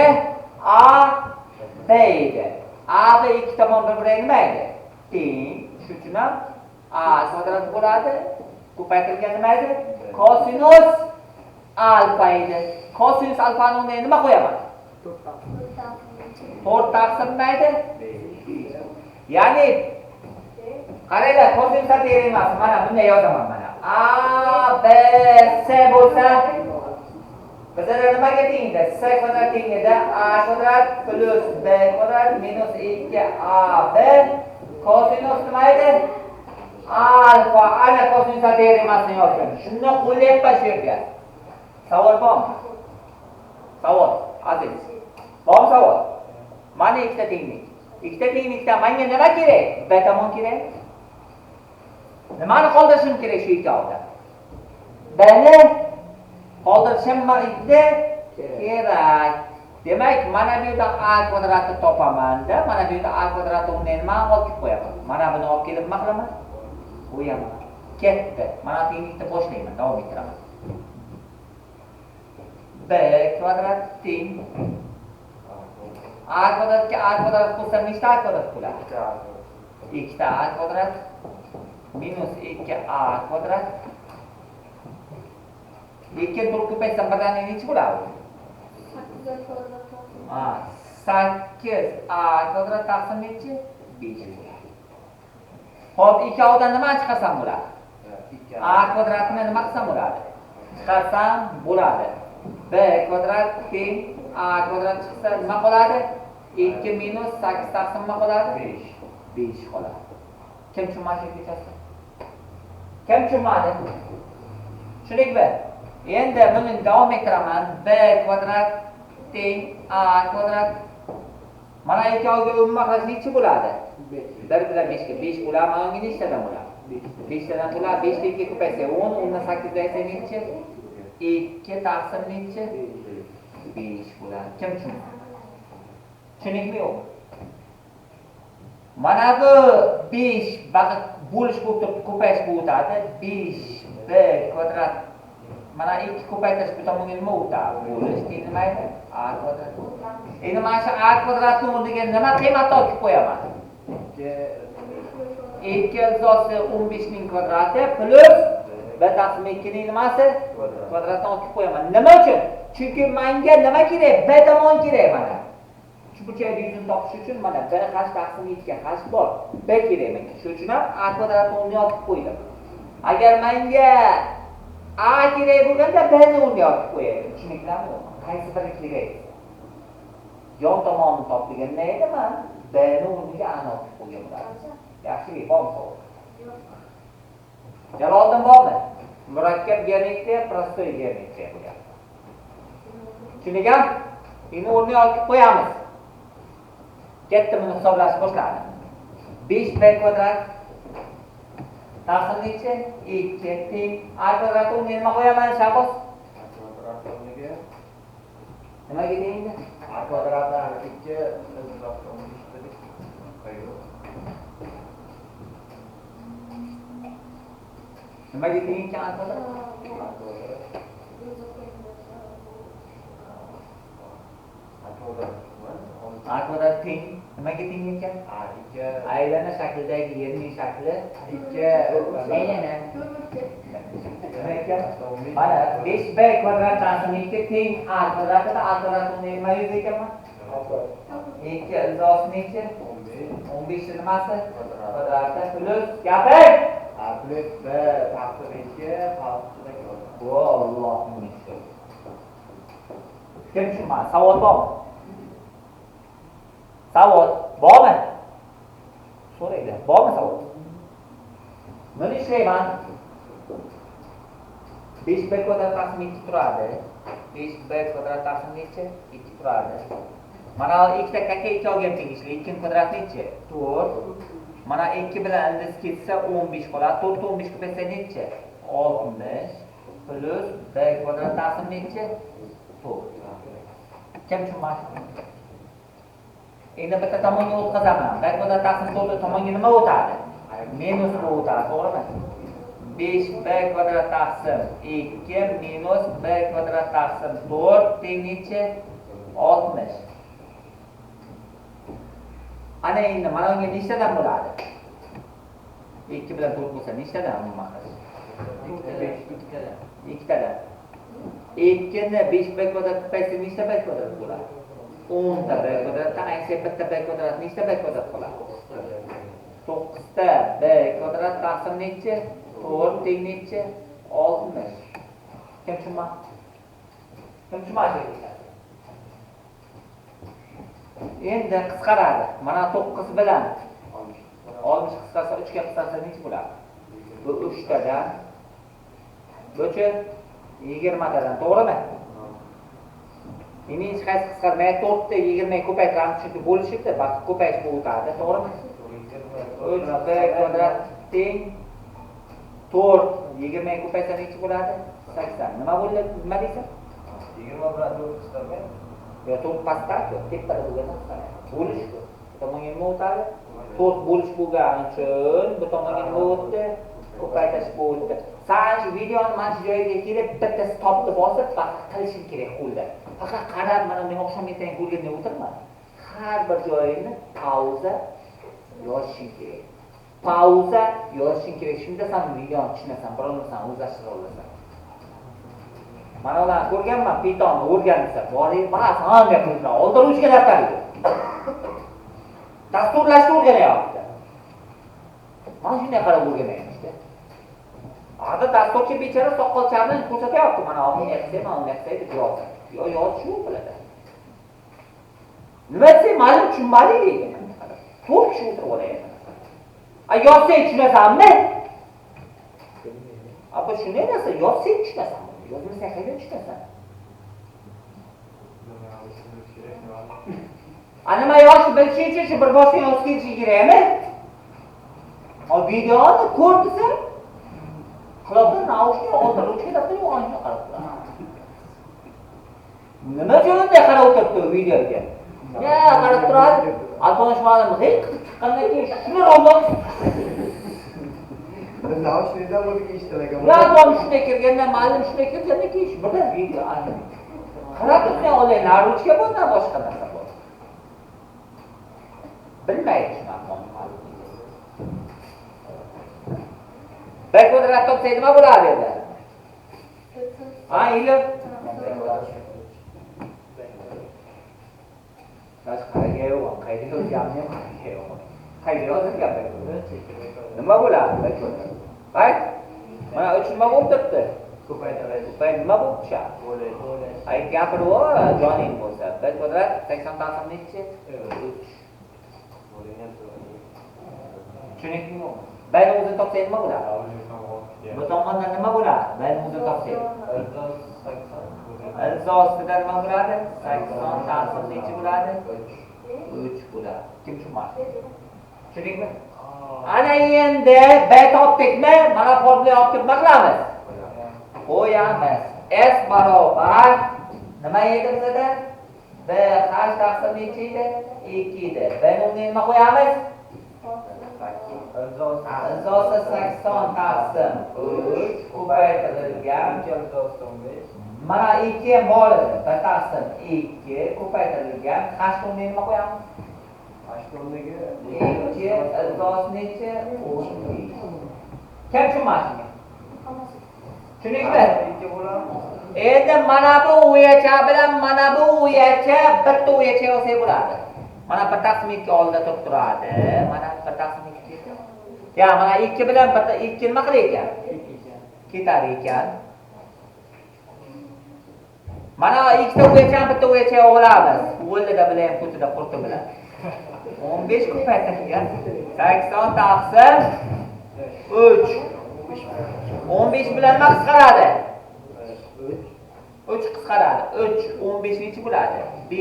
a b edi. A b ikki tomon bir-biriga nima edi? Teng. Shuning uchun ham a kvadrat bo'ladi. Ko'paytirilgan nima edi? Kosinus alfa edi. Kosinus alfani o'rniga nima qo'yaman? 4 taqsim nima edi? Ya'ni qaranglar, kosinus teoremasi mana bunday yozaman mana. A B S bo'lsa bizda nimaga teng edi? S kvadrat teng edi. A kvadrat plyus B kvadrat minus 2AB kosinus nima edi? Alfa. Ana kosinus teoremasini yozdim. Shuni qo'llayapman shu yerga. Savol bormi? Savol, Aziz. Bormi savol? Mana ikkita tenglik. Ikkita tenglikdan menga nima kerak? B tomon kerak. Nimani qoldirishim kerak shu ikkovida? B ni qoldirishim kerak. Demak, mana bu yerda a kvadratni topaman-da, mana bu yerda a kvadratni o'rniga nima olib qo'yaman? Mana buni olib kelib nima qilaman? Qo'yaman. Ketdi. Mana tenglikni boshlayman, davom ettiraman. B kvadrat teng a kvadratga a kvadrat qo'shsam nechta a kvadrat bo'ladi? 2 ta a kvadrat minus 2 a kvadrat. 2 to'rt ko'paytsam birdaniga necha bo'ladi? 8 8 a kvadrat taqsim nechi? 5 bo'ladi. Xo'p, ikkovidan nima chiqarsam bo'ladi? A kvadratini nima qilsam bo'ladi? Chiqarsam bo'ladi. B kvadrat teng a kvadrat chiqsa nima qoladi? 2 minus 8 taqsim nima qoladi? 5. 5 qoladi. Kim tushunmadi kechasi? Kim tushunmadi? Tushundikmi? Endi buni davom ettiraman. B kvadrat teng a kvadrat. Mana ikkoviga umumiy mahraj nechi bo'ladi? 1 bilan 5 ga 5 bo'ladi. Mana unga nechtadan bo'ladi? 5 tadan bo'ladi. 5 ga 2 ko'paysa 10, 10 dan 8 ga nechi? 2 taqsim nechi? 5 bo'ladi. Kim tushundi? Tushundingmi yo'q? Mana bu 5 faqat bo'lish bo'lib turib ko'payish bo'lib o'tadi. 5 b kvadrat. Mana 2 ko'paytirish bu tomonga nima o'tadi? Bo'lish teng nima edi? A kvadrat. Endi mana shu a kvadratni o'rniga nima qiymat topib qo'yaman? 2 ilzosi 15 ning kvadrati plus b taqsim 2 ning nimasi? Kvadratni olib qo'yaman. Nima uchun? Chunki menga nima kerak? B tomon kerak mana. Shu burchakni yuzini topish uchun mana b h taqsim 2 h bor. B kerak menga. Shuning uchun ham a kvadratni o'rniga olib qo'ydim. Agar menga a kerak bo'lganda b ni o'rniga olib qo'yardim. Tushundinglarmi? Qaysi biri kerak? Yon tomonini top deganda edi men b ni o'rniga a ni olib qo'ygan bo'lardim. Yaxshi, bormi savol? Jaloliddin bormi? Murakkab geometriya, prostoy geometriya bo'lyapti. Tushundingmi? Endi o'rniga olib qo'yamiz. Katta buni hisoblash boshladi. 5b kvadrat taqsim nechi? 2 teng a kvadrat o'rniga nima qo'yaman, Shahboz? A kvadrat o'rniga nimaga teng edi? A kvadratdan 2 15 dedik. Qo'yib. Nimaga teng ekan a kvadrat? A kvadrat teng nimaga teng ekan? A 2 aylana shaklidagi yerning shakli 2 aylana. Nima ekan? Mana 5b kvadrat taqsim 2 teng a kvadratida a kvadrat o'rniga nima yuz ekanman? 2 ilzosi nechi? 15 nimasi? Kvadrati plus gapir. A plus b taqsim 2 qavs ichida kvadrat. Bu Allohning ishi. Kim tushunmadi? Savol bormi? Savol bormi? So'ranglar. Bormi savol? Buni ishlayman. 5b kvadrat taqsim 2 turadi. 5b kvadrat taqsim nechi? 2 turadi. Mana ikkita kaka ikkoviga ham tegishli. 2 kvadrat nechi? 4. Mana 2 bilan ildiz ketsa 15 qoladi. 4 ta 15 ko'paysa nechi? 60 plus b kvadrat taqsim nechi? 4. Kim tushunmadi? Endi bitta tomonga o'tkazaman. B kvadrat taqsim 4 tomonga nima o'tadi? Minus bu o'tadi, to'g'rimi? 5b kvadrat taqsim 2 minus b kvadrat taqsim 4 teng nechi? 60. Ana endi mana unga nechtadan bo'ladi? 2 bilan 4 bo'lsa nechtadan umuman? Ikkitadan. Ikkitadan. 2 ni 5b kvadrat ko'paysa nechta b kvadrat bo'ladi? 10 ta b kvadratdan aytsa bitta b kvadrat nechta b kvadrat qoladi? 9 ta b kvadrat taqsim nechi? 4 teng nechi? 60. Kim tushunmadi? Kim tushunmadi? Endi qisqaradi. Mana 9 bilan 60 qisqarsa 3 ga qisqarsa necha bo'ladi? Bu 3 tadan. Buchi 20 tadan, to'g'rimi? Endi hech qaysi qisqarmay 4 ta 20 ga ko'paytiramiz, chunki bo'lishibdi, vaqt ko'payish bu o'tadi, to'g'rimi? 3b kvadrat teng 4 20 ga ko'paysa necha bo'ladi? 80. Nima bo'ldi? Nima deysan? 20 bilan 4 qisqarmaydi. Yo 4 pastda-ku, tepada bo'lganda qisqaradi. Bo'lish ku. Bu tomonga nima o'tadi? 4 bo'lish bo'lgani uchun bu tomonga nima o'tdi? Ko'paytirish bo'ldi. San shu videoni mana shu joyiga kelib bitta stopni bosib, faqat qilishing kerak qo'lda. Faqat qarab mana men oqshom ertaga ko'rganda o'tirma. Har bir joyini pauza yozishing kerak. Pauza yozishing kerak. Shunda sen videoni tushunasan, birovni sen o'zlashtira olasan. Mana ularni ko'rganman, Pythonni o'rgansa, boring, bas, hamma qilsa, oldin ruchka daftar yo'q. Dasturlashni o'rganyapti. Mana shunday qarab o'rganyapti. Ada dasturchi bechora soqolchani ko'rsatyapti, mana bunday qilsa, mana bunday qilsa deb yozadi. Yo yozish yo'q biladi. Nima desa, ma'lum tushunmadi deydi. 4 kishi o'tirib olyapti. A yozsang tushunasanmi? Apa shunday narsa, yozsang tushunasan. Yozmasang qayerdan tushunasan? A nima yozish bilishing uchun shu bir boshdan yozib kelishi kerakmi? O videoni ko'r desa, quloqdan naushni oldi, ruchka daftar yo'q, ana qarab turadi. Nima uchun unday qarab o'tiribdi videoga? Ya qarab turadi. Alponish ma'lum g'ing qilib chiqqandan keyin shuni robot Naushnidan bo'lib eshitilagan. Alponish shunday kirganda, ma'lum shunday kirgandan keyin shu birdan video ayni. Qarab tursan, olay, na ruchka bor, na boshqa narsa bor. Bilmaydi shuni Alponish ma'lum. B kvadrat topsak nima bo'ladi edi? Ha, ilm. Bosh qaraga yo'q, qayda yozganini ham qaraga yo'q. Qayda yozilgan B kvadrat? Nima bo'ladi B kvadrat? Hay? Mana 3 nima bo'lib turibdi? Ko'paytiradi. Ko'pay nima bo'lib tushadi? Ay, gapirib, joning bo'lsa. B kvadrat 80 taqsim nechi? 3. Tushundingmi? B ni o'zini topsak nima bo'ladi? Bu tomondan nima bo'ladi? B ni o'zini topsak. Ilza ostida nima bo'ladi? 80 taqsim nechi bo'ladi? 3 bo'ladi. Kim tushunmadi? Tushundingmi? Ana endi B topdikmi? Mana formula olib nima qilamiz? Qo'yamiz. S barobar nima edi bizada? B h taqsim nechi edi? 2 edi. B ni o'rniga nima qo'yamiz? Ilzosi 80 taqsim 3 ko'paytirilgan mana 2 ham bor edi. 1 taqsim 2 ko'paytirilgan h o'rniga nima qo'yamiz? H o'rniga 2 ilzosi nechi? 15. Kim tushunmadi? Tushundingmi? Endi mana bu o'yacha bilan mana bu o'yacha bitta o'yacha yozsak bo'ladi. Mana 1 taqsim 2 oldida turib turadi. Mana 1 taqsim 2 ketdi. Ya mana 2 bilan 1 2 nima qilar ekan? Ketar ekan. Mana ikkita o'yachani bitta o'yacha olamiz. O'lida bilan ham ko'tida qurti bilan. 15 ko'paytirilgan 80 taqsim 3. 15 bilan nima qisqaradi? 3 qisqaradi. 3 15 nechi bo'ladi? 5.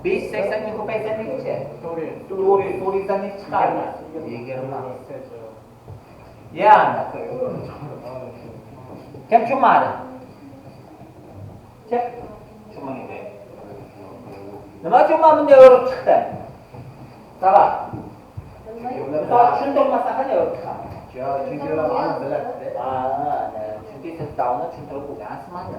5 80 ga ko'paysa nechi? 400. 400 dan nechi chiqadi? 20. Ya'ni kim tushunmadi? Chiq. Tushunmagan. Nima uchun men bunday o'rib chiqdim? Sabab. Misol tushuntirmasa qanday o'rib chiqaman? Chunki ular ma'lum biladi. Ha, chunki siz davni tushuntirib bo'lgansiz manda.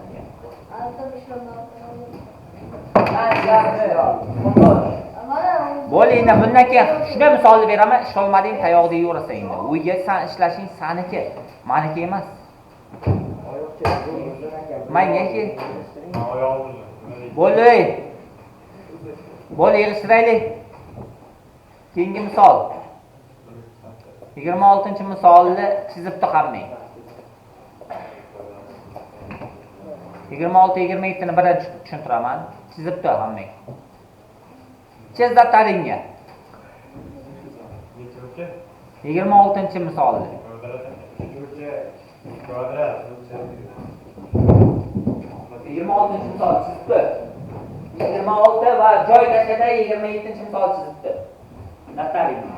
Bo'ldi, endi bundan keyin shunday misolni beraman, ishlolmading, tayoqda yeyverasan endi. Uyga san ishlashing saniki, maniki emas. Mangaki. Bo'ldi. Bo'ldi, yig'ishtiraylik. Keyingi misol. 26-misolni chizib hammang. 26-27 ni birdan tushuntiraman. Chizib hammang. Chiz daftaringga. 26-misolni. Kvadrat. 26-misol chizibdi. 26 va joy tashlada 27-misol chizibdi. Daftaringga.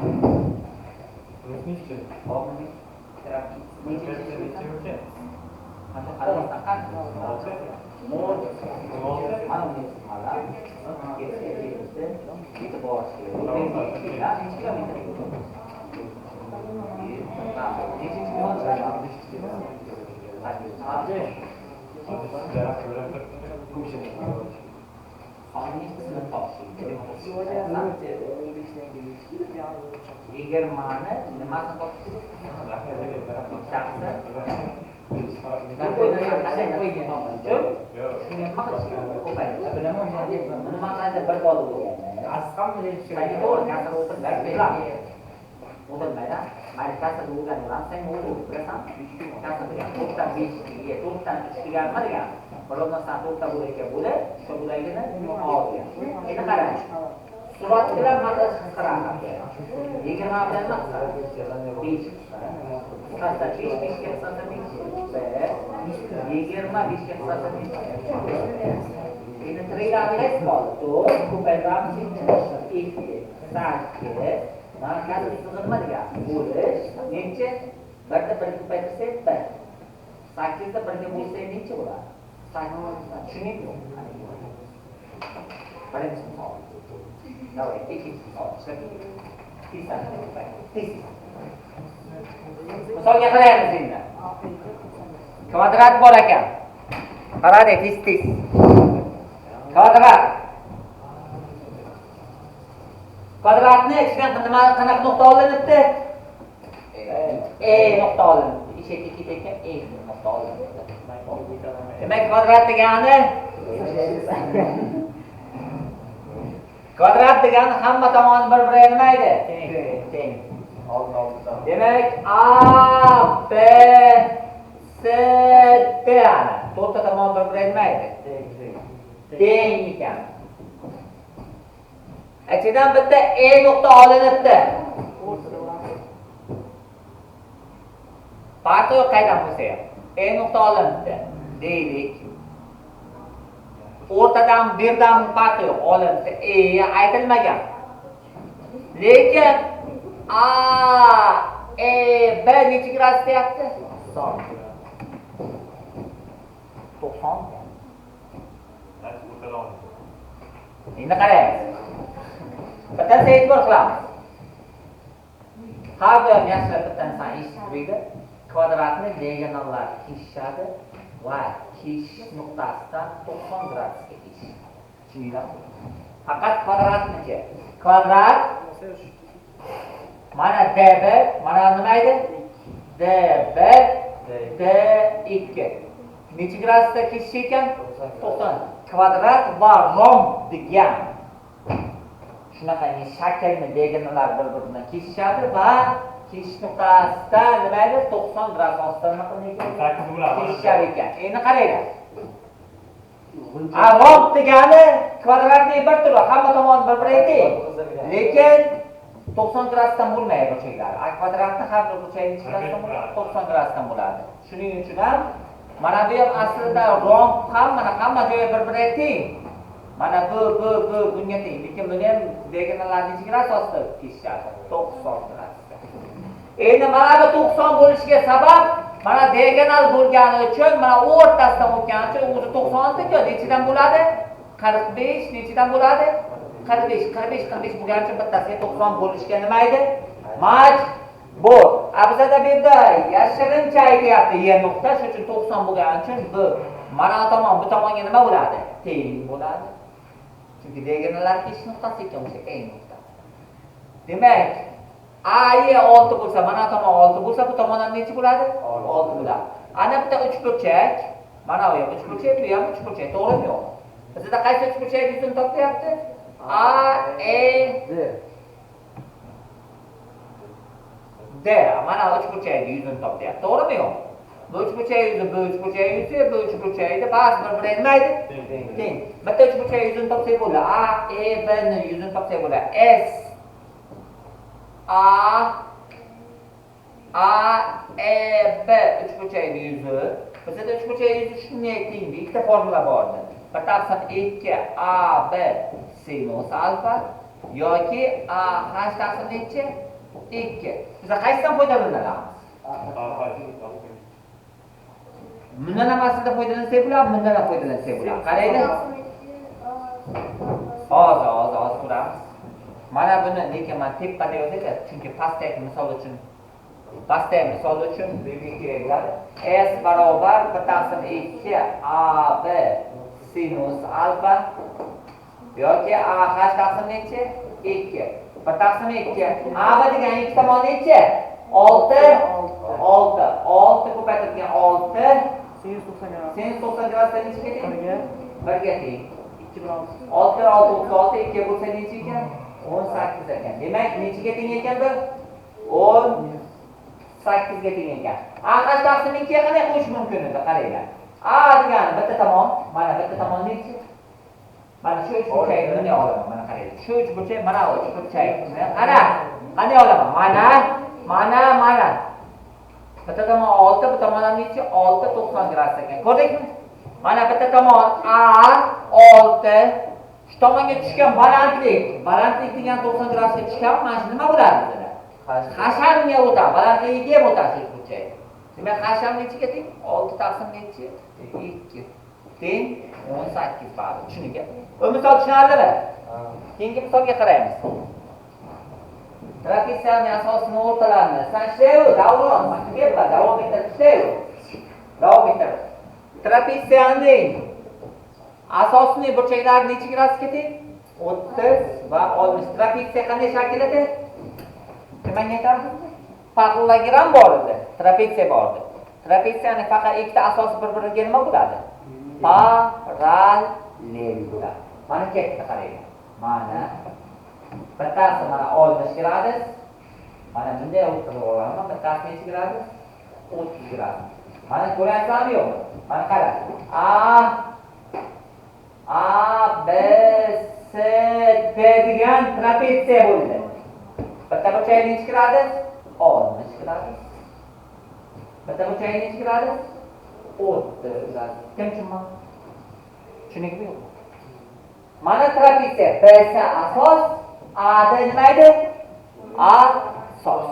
Nechi? Yigirmani nimasini topishdi? Shaxsi Surat bilan masalan qisqaradi. 20 bilan nima qisqaradi? 5 qisqaradi. Qisqarsa 5, 5 ga qisqarsa 5. 1, 25 ga qisqarsa 5. Endi tiriklarni qaysi qoldi? 4 ko'paytiramiz 2, 8. Mana kasr chizig'i nima degani? Bo'lish necha? 1 da 1 ko'paytirsak 1. 8 da 1 ga bo'lsak necha bo'ladi? 8. Tushundingmi? Birinchi misol. Давай, ikkinchi misol. Tez. Misolga qaraymiz endi. Kvadrat bor ekan. Qaradi, tez. Kvadrat. Kvadratni ichidan nima qanaqa nuqta olinibdi? E nuqta olinibdi. Eshakka ketayotgan E nuqta olinibdi. Demak, kvadrat degani kvadrat degani hamma tomoni bir-biriga nima edi? Teng. Demak, A, B, C, D ana. To'rtta tomon bir-biriga nima edi? Teng ekan. Ichidan bitta E nuqta olinibdi. Farqi yo'q qaydan bo'lsa ham. E nuqta olinibdi. Deylik. O'rtadan birdan farqi yo'q, olinsa E aytilmagan. Lekin A, E, B necha gradus deyapti? 90. Endi qaraymiz. Bittasi e'tibor qilamiz. Har doim yaxshilab bitta narsani eshitib turinglar. Kvadratni diagonallar kesishadi va keshish nuqtasidan 90 gradusga kesishadi. Tushundinglarmi? Faqat kvadratnichi. Kvadrat mana DB, mana nima edi? DB, D2. Necha gradusda keshish ekan? 90. Kvadrat va romb degan shunaqangi shaklni diagonallar bir-biridan kesishadi va keshish nuqtasida nima edi? 90 gradus ostida nima qilinadi? Kesishar ekan. Endi qaranglar. Romb degani kvadratning bir turi, hamma tomoni bir-biriga teng. Lekin 90 gradusdan bo'lmaydi burchaklar. Kvadratni har bir burchagi necha gradusdan bo'ladi? 90 gradusdan bo'ladi. Shuning uchun ham mana bu ham aslida romb ham mana hamma joyi bir-biriga teng. Mana bu bunga teng. Lekin buni ham diagonallar necha gradus ostida kesishadi? 90 gradusda. Endi mana bu 90 bo'lishiga sabab mana diagonal bo'lgani uchun, mana o'rtasidan o'tgani uchun o'zi 90 ku, nechidan bo'ladi? 45 nechidan bo'ladi? 45, 45, 45 bo'lgani uchun bittasiga 90 bo'lishga nima edi? Majbur. Bizada bu yerda yashirincha aytyapti E nuqta, shuning uchun 90 bo'lgani uchun bu mana tomon bu tomonga nima bo'ladi? Teng bo'ladi. Chunki diagonallar keshish nuqtasi ekan o'sha E nuqtasi. Demak, AE 6 bo'lsa, mana tomon 6 bo'lsa, bu tomondan necha bo'ladi? 6 bo'ladi. Ana bitta uchburchak, mana bu ham uchburchak, bu ham uchburchak, to'g'rimi yo'q? Bizda qaysi uchburchak yuzini topyapti? A, E, D. Mana uchburchakni yuzini topyapti, to'g'rimi yo'q? Bu uchburchak yuzi, bu uchburchak yuzi, bu uchburchakni ba'zi bir-biriga nima edi? Teng. Bitta uchburchak yuzini topsak bo'ladi. A, E, B ni yuzini topsak bo'ladi. S, A, A, E, B uchburchakni yuzi. Bizda uchburchak yuzi shunday teng. Ikkita formula bor edi. Bir taqsim 2 A, B sinus alfa yoki A, H taqsim necha? 2. Biz qaysidan foydalanamiz? Bundan ham aslida foydalansak bo'ladi, bundan ham foydalansak bo'ladi. Qaranglar. Hozir ko'ramiz. Mana buni lekin men tepada yozaylar, chunki pastdagi misol uchun belgi kerak bo'ladi. S barobar 1 taqsim 2 A B sinus alfa yoki A H taqsim necha? 2. 1 taqsim 2. A B degan ikki tomon necha? 6 6. 6 ko'paytirilgan 6 890 gradus. 890 gradusdan nechaga teng? 1ga. 1ga teng. 2 bilan 6. 6 kira 6 36, 2 bo'lsa necha ekan? 18 ekan. Demak, nechaga teng ekan bu? 18 ga teng ekan. AH taqsim 2 ga qanday qo'yish mumkin edi? Qaranglar. A degani bitta tomon, mana bitta tomon necha? Mana shu uchburchakni bunday olaman, mana qaranglar. Shu uchburchak, mana uchburchakni qara. Qanday olaman? Mana, mana, mana. Bitta tomon 6, bu tomondan necha? 6 90 gradus ekan. Ko'rdingmi? Mana bitta tomon A 6, shu tomonga tushgan balandlik. Balandlik degan 90 gradusga tushgan, mana shu nima bo'ladi bizda? Hashamga o'tadi, balandligiga ham o'tadi shu uchburchak. Demak, hasham nechaga teng? 6 taqsim necha? 2. Teng 18 bari. Tushuningmi? Bu misol tushunarlimi? Keyingi misolga qaraymiz. Trapetsiyaning asosini o'rtalarini san ishlayver, davron, berma, davom ettir, ishlayver. Davom ettir. Trapetsiyaning asosining burchaklari necha gradusga teng? 30 va 60. Trapetsiya qanday shakl edi? Nimaga aytamiz? Parallelogram bor edi, trapetsiya bor edi. Trapetsiyaning faqat ikkita asosi bir-biriga nima bo'ladi? Parallel bo'ladi. Mana ketdi qaranglar. Mana bittasi mana 60 gradus. Mana bunday o'tkazib olaman. Bittasi necha gradus? 30 gradus. Mana ko'ryapsizlarmi yo'qmi? Mana qara. A B C D degan trapetsiya bo'ldi. Bitta burchagi necha gradus? 60 gradus. Bitta burchagi necha gradus? 30 gradus. Kim tushunmadi? Tushundingmi yo'qmi? Mana trapetsiya. B C asos, A D nima edi? Asos.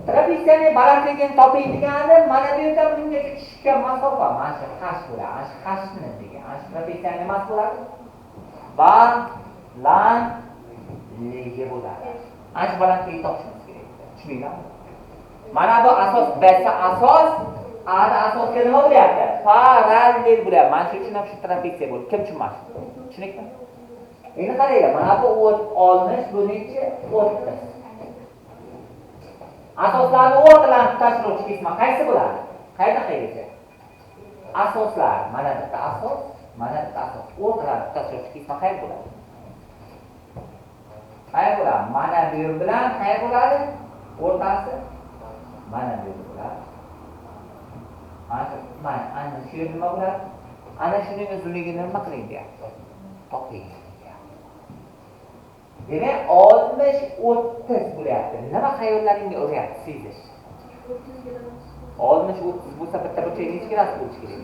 Trapetsiyaning balandligini toping degani mana bu yerdan bungacha tushgan masofa, mana shu h bo'ladi. Mana shu h ni degan. Mana shu trapetsiyaning nimasi bo'ladi? Balandligi bo'ladi. Ana shu balandlikni topishimiz kerak. Tushundinglarmi? Mana bu asos, B C asos, A D asosga nima bo'lyapti? Parallel bo'lyapti. Mana shu uchun ham shu trapetsiya bo'ldi. Kim tushunmadi? Tushundingmi? Endi qaranglar, mana bu 60, bu necha? 30. Asoslarni o'rtalarni tutashtiruvchi kesma qaysi bo'ladi? Qayerdan qayergacha? Asoslar, mana bitta asos, mana bitta asos. O'rtalarni tutashtiruvchi kesma qayerda bo'ladi? Qayerda bo'ladi? Mana bu yer bilan qayerda bo'ladi? O'rtasi mana bu yer bo'ladi. Mana ana shu yer nima bo'ladi? Ana shuning uzunligini nima qiling deyapti? Toping. Demak, 60 30 bo'lyapti. Nima xayollaringga uryapti sezish? 60 30 bo'lsa bitta burchak necha gradus bo'lishi kerak?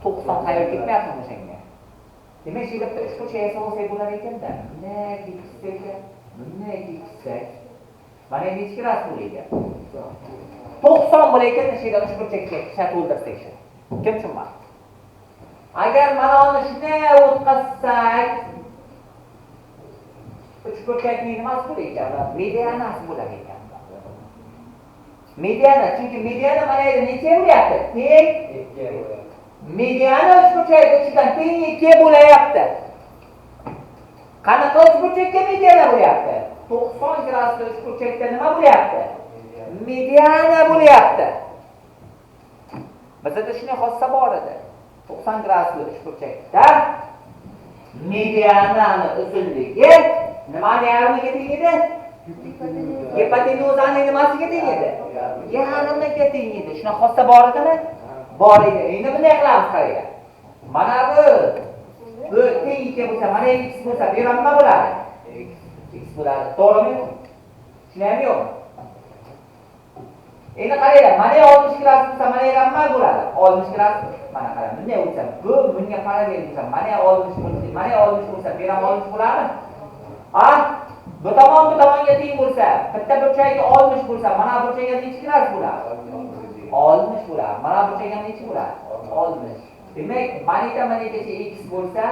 90 xayol ketmayaptimi o'shanga? Demak, shu yerda bitta uchburchak yasab olsak bo'lar ekanda. Bunday keksak, bunday keksak. Mana necha gradus bo'lar ekan? 90 bo'lar ekan, shu yerda uchburchakka to'ldirsak shu. Kim tushunmadi? Agar mana uni shunday o'tkazsak, uchburchakning nimasi bo'lar ekan? Medianasi bo'lar ekan. Mediana, chunki mediana mana yerda necha bo'lyapti? Teng 2 bo'lyapti. Mediana uchburchak uchidan teng 2 bo'lyapti. Qanaqa uchburchakka mediana bo'lyapti? 90 gradusli uchburchakda nima bo'lyapti? Mediana bo'lyapti. Bizda shunday hodisa bor edi. 90 gradusli uchburchakda medianani uzunligi nimani yarmiga teng edi? Gipotenuzaning nimasiga teng edi? Yarmiga teng edi. Shunaqa hodisa bor edimi? Bor edi. Endi bunday qilamiz, qaranglar. Mana bu teng 2 bo'lsa, mana x bo'lsa, bu yerda nima bo'ladi? X bo'ladi. To'g'rimi? Tushunaymi yo'qmi? Endi qaranglar, mana 60 gradus bo'lsa, mana yerda nima bo'ladi? 60 gradus. Mana qarang, bunday bo'lsa, bu bunga parallel bo'lsa, mana 60 bo'lsa, mana 60 bo'lsa, bu yerda 60 bo'ladimi? Ha? Bu tomon bu tomonga teng bo'lsa, bitta burchagi 60 bo'lsa, mana burchakka necha gradus bo'ladi? 60 bo'ladi. Mana burchakka necha bo'ladi? 60. Demak, mana managacha x bo'lsa,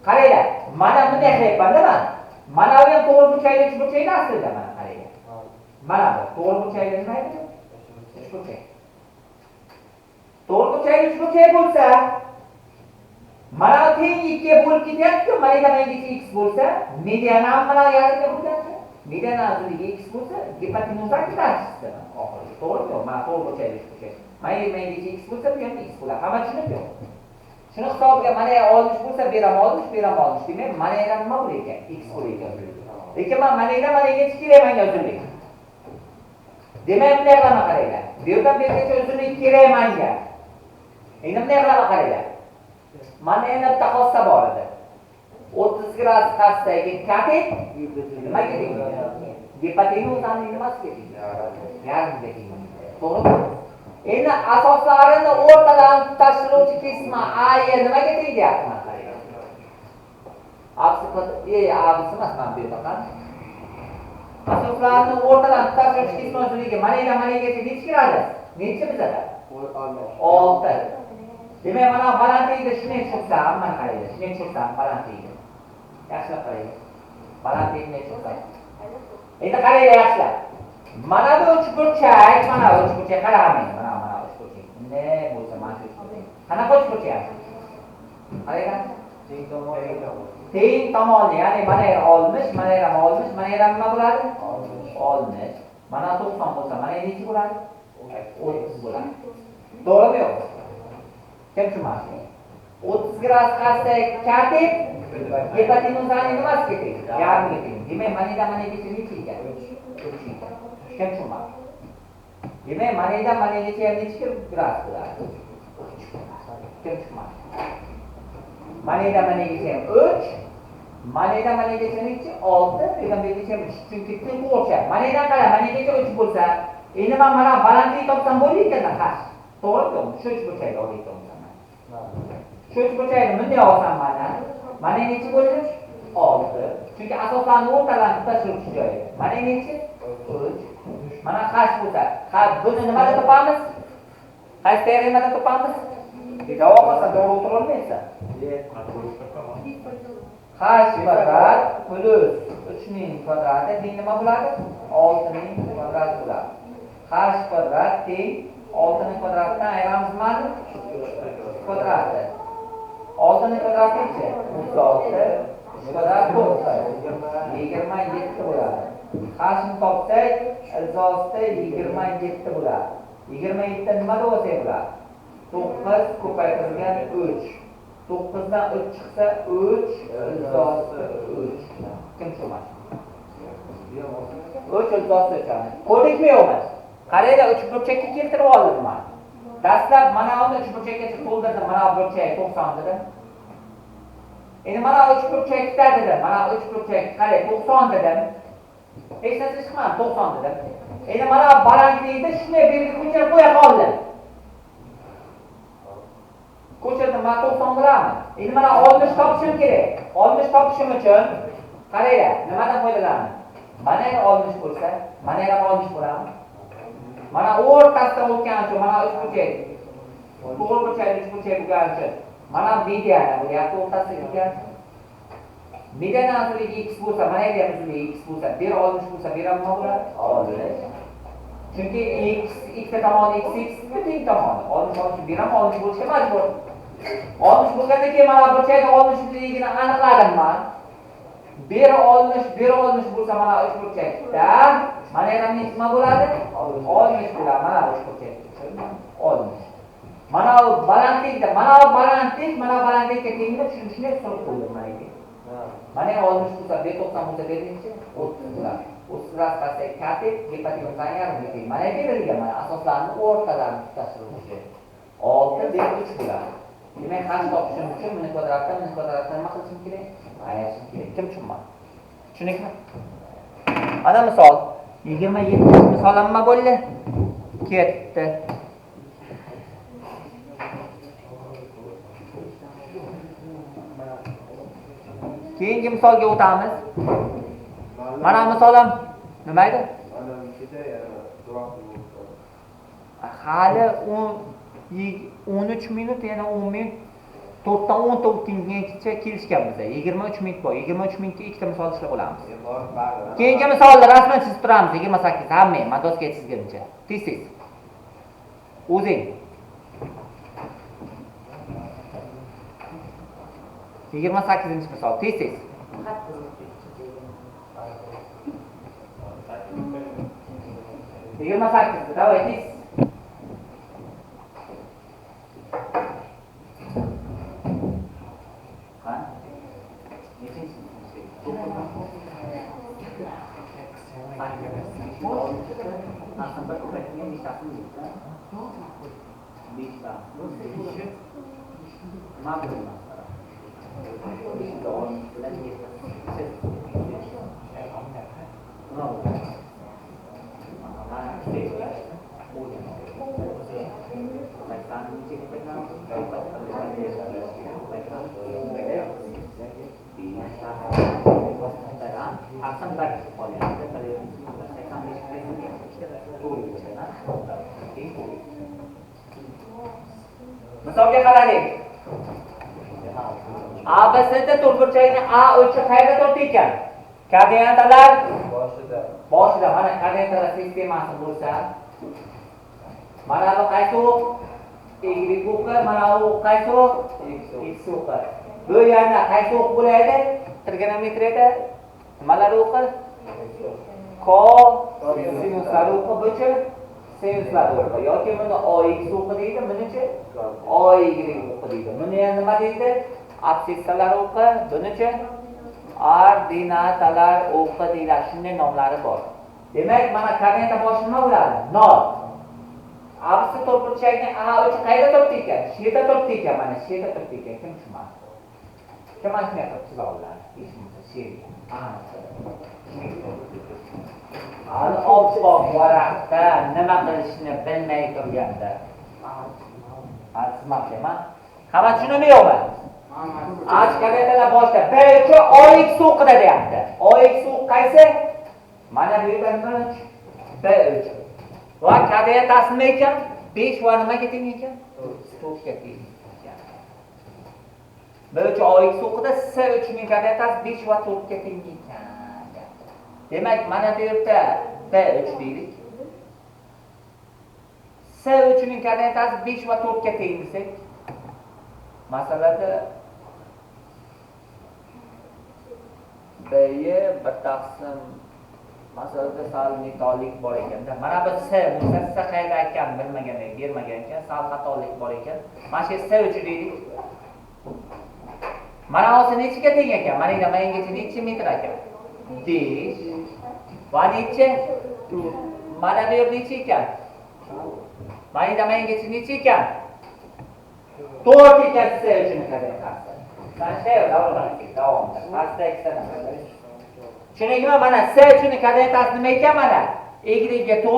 qaranglar, mana bunday qilyapman-da men. Mana bu ham to'g'ri burchakli uchburchakli aslida mana qaranglar. Mana bu to'g'ri burchakli nima edi? Uchburchak. To'g'ri burchakli uchburchak bo'lsa, mana teng 2 ga bo'lib ketyapti-ku, mana yerda x bo'lsa, mediana ham mana yarimga bo'lgancha. Mediana uzunligi x bo'lsa, gipotenuza qarshisi oxiri. To'g'rimi? Mana to'g'ri burchak uchburchak. Mana mengacha x bo'lsa, bu ham x bo'ladi. Hamma tushunib yo'q. Shuni hisobiga mana 60 bo'lsa, beraman 60, beraman 60. Demak, mana yerda nima bo'lar ekan? X bo'lar ekan. Lekin men mana yerda mana yergacha kerak menga uzunlik. Demak, bunday qilaman qaranglar. Bu yerdan bu yergacha uzunlik kerak menga. Endi bunday qilaman qaranglar. Mana yana bitta xossa bor edi. 30 gradus qarshisidagi katet nimaga teng? Gipotenuzaning nimasiga teng? Yarmiga teng. To'g'rimi? Endi asoslarini o'rtadan tutashtiruvchi kesma AE nimaga teng deyapman qaranglar. ABC emas, mana bu yerda qani. Asoslarni o'rtadan tutashtiruvchi kesma uzunligi mana yerdan mana yergacha necha gradus? Necha bizada? 6. Demak, mana balandlikda shunday tushsam, mana qaranglar, shunday tushsam balandlikni. Yaxshilab qaranglar. Balandlikni tushsam. Endi qaranglar yaxshilab. Mana bu uchburchak, mana bu uchburchak qaramang, mana uchburchak. Ne bo'lsa mana shu uchburchak. Qanaqa uchburchak? Qaranglar. Teng tomoni, ya'ni mana yer 60, mana yer 60, mana yer nima bo'ladi? 60. Mana 90 bo'lsa, mana necha bo'ladi? 30 bo'ladi. To'g'rimi yo'q? Kim tushunmadi? 30 gradus qarshisidagi katet gipotenuzaning nimasiga teng? Yarmiga teng. Demak, mana yerdan mana yergacha necha ekan? 3 ekan. Kim tushunmadi? Demak, mana yerdan mana yergacha ham necha gradus bo'ladi? 3. Kim tushunmadi? Mana yerdan mana yergacha ham 3, mana yerdan mana yergacha necha? 6, bu yerdan bu yergacha ham 3. Chunki teng o'lcham. Mana yerdan qara, mana yergacha 3 bo'lsa, endi men mana balandlik topsam bo'ldi ekanda, hash. To'g'rimi? Shu uchburchakni olayotgan. Shu uchburchakni bunday olsam mana, mana necha bo'ldi? 6. Chunki asoslarni o'rtadan tutashtiruvchi joyi. Mana necha? 3. Mana hash bo'lsa, ha, buni nimada topamiz? Qaysi teoremada topamiz? Javob qilsa to'g'ri o'tira olmaysan. H kvadrat plus 3 ning kvadrati teng nima bo'ladi? 6 ning kvadrati bo'ladi. H kvadrat teng 6 ning kvadratidan ayiramiz nimani? Kvadrati. 6 ning kvadrati necha? 36. 3 kvadrat 9. 27 bo'ladi. H ni topsak, ilzosida 27 bo'ladi. 27 nima deb olsak bo'ladi? 9 ko'paytirilgan 3. 9 dan 3 chiqsa 3 ilzosida 3. Kim tushunmadi? 3 ilzosida 3. Ko'rdikmi yo'qmi? Qaranglar, uchburchakka keltirib oldim men. Dastlab mana uni uchburchakkacha to'ldirdim, mana burchak 90 dedim. Endi mana uchburchakda dedim, mana uchburchak qarang 90 dedim. Hech narsa chiqmadi, 90 dedim. Endi mana balandlikda shunday belgi ko'chirib qo'ya qoldim. Ko'chirdim, mana 90 bo'ladimi? Endi mana 60 topishim kerak. 60 topishim uchun qaranglar, nimadan foydalanaman? Mana yer 60 bo'lsa, mana yer ham 60 bo'ladimi? Mana o'rtasida o'tgan uchun mana uchburchak. To'g'ri burchak uchburchak bo'lgani uchun mana mediana bo'lyapti o'rtasida ketgan. Mediana uzunligi x bo'lsa, mana yerda ham uzunligi x bo'lsa, bu yer 60 bo'lsa, bu yer ham nima bo'ladi? 60. Chunki x ikkita tomoni x x teng tomoni. 60 60 bu yer ham 60 bo'lishga majbur. 60 bo'lgandan keyin mana burchakni 60 ligini aniqladim men. Bu yer 60, bu yer 60 bo'lsa mana uchburchakda mana yerda nima bo'ladi? 60 bo'ladi. Mana uchburchak. 60. Mana bu balandlikda, mana bu balandlik, mana balandlikka tengmi? Shuni so'rab qo'ydim mana yerga. Mana 60 bo'lsa, 90 bo'lsa, necha? 30 bo'ladi. 30 gradus pastdagi katet gipotenuzaning yarmiga teng. Mana berilgan mana asoslarni o'rtalarini tutashtiruvchi. 6 5 3 bo'ladi. Demak, h topishim uchun buni kvadratdan, buni kvadratdan nima qilishim kerak? Ayirishim kerak. Kim tushunmadi? Tushundingmi? Mana misol 27 misol nima bo'ldi? Ketdi. Keyingi misolga o'tamiz. Mana misolim nima edi? Hali 13 minut, yana 10 minut, 4 dan 10 ta o'tgangacha kelishganmiz. 23 minut bor. 23 minutga ikkita misol ishlab olamiz. Keyingi misolni rasman chizib turamiz. 28 hamma, men doskaga chizguncha. Tez-tez. O'zing. 28-misol. Tez-tez. 28. Давай, tez. Ha? Nechinchi? 9. Bir ko'paytirgan nechtasini deydi? 5 ta. Nima bo'ladi? 5 ta bilan 7. Nima bo'ladi? Misolga qaradik. ABC'da to'rtburchakni A o'lchi qayerda turibdi ekan? Koordinatalar boshida. Boshida mana koordinatalar sistemasi bo'lsa, mana bu qaysi o'q? Y o'qi, mana bu qaysi o'q? X o'qi. Bu yana qaysi o'q bo'ladi? Trigonometriyada nimalar o'qi? Kosinuslar o'qi, buchi sinuslar o'qi yoki buni AX o'qi deydi, bunichi AY o'qi deydi. Buni yana nima deydi? Absissalar o'qi, bunichi ordinatalar o'qi deyiladi. Shunday nomlari bor. Demak, mana koordinata boshi nima bo'ladi? 0. ABC to'rtburchakning A o'chi qayerda turibdi ekan? Shu yerda turibdi ekan, mana shu yerda turibdi ekan. Kim tushunmadi? Kim mana shunday qilib chiza oladi? Hech bo'lmasa shu yerga. Hali oppoq varaqda nima qilishni bilmay turganda. Chizmoqchiman. Hamma tushundimi yo'qmi? Ach koordinatalar boshida B uchun AX o'qida deyapti. AX o'q qaysi? Mana bu yerda nima 3? B 3. Va koordinatasi nima ekan? 5 va nimaga teng ekan? 4 ga teng ekan. B 3 AX o'qida C 3 ning koordinatasi 5 va 4 ga teng ekan. Demak, mana bu yerda B 3 deylik. C 3 ning koordinatasi 5 va 4 ga teng desak, masalada B'yi bir taqsim masalada sal netolik bor ekanda. Mana bu C bo'lsa, C qayerda ekan bilmagan, bermagan ekan, sal xatolik bor ekan. Mana shu C 3 deylik. Mana hozir nechiga teng ekan? Mana endi mengacha necha metr ekan? 5. Va necha? 4. Mana bu yer necha ekan? Mana endi mengacha necha ekan? 4 ekan C uchun koordinatasi. Mana shu davomda. Pastda ikkita. Tushundingmi? Mana C uchun koordinatasi nima ekan mana? Y ga 4.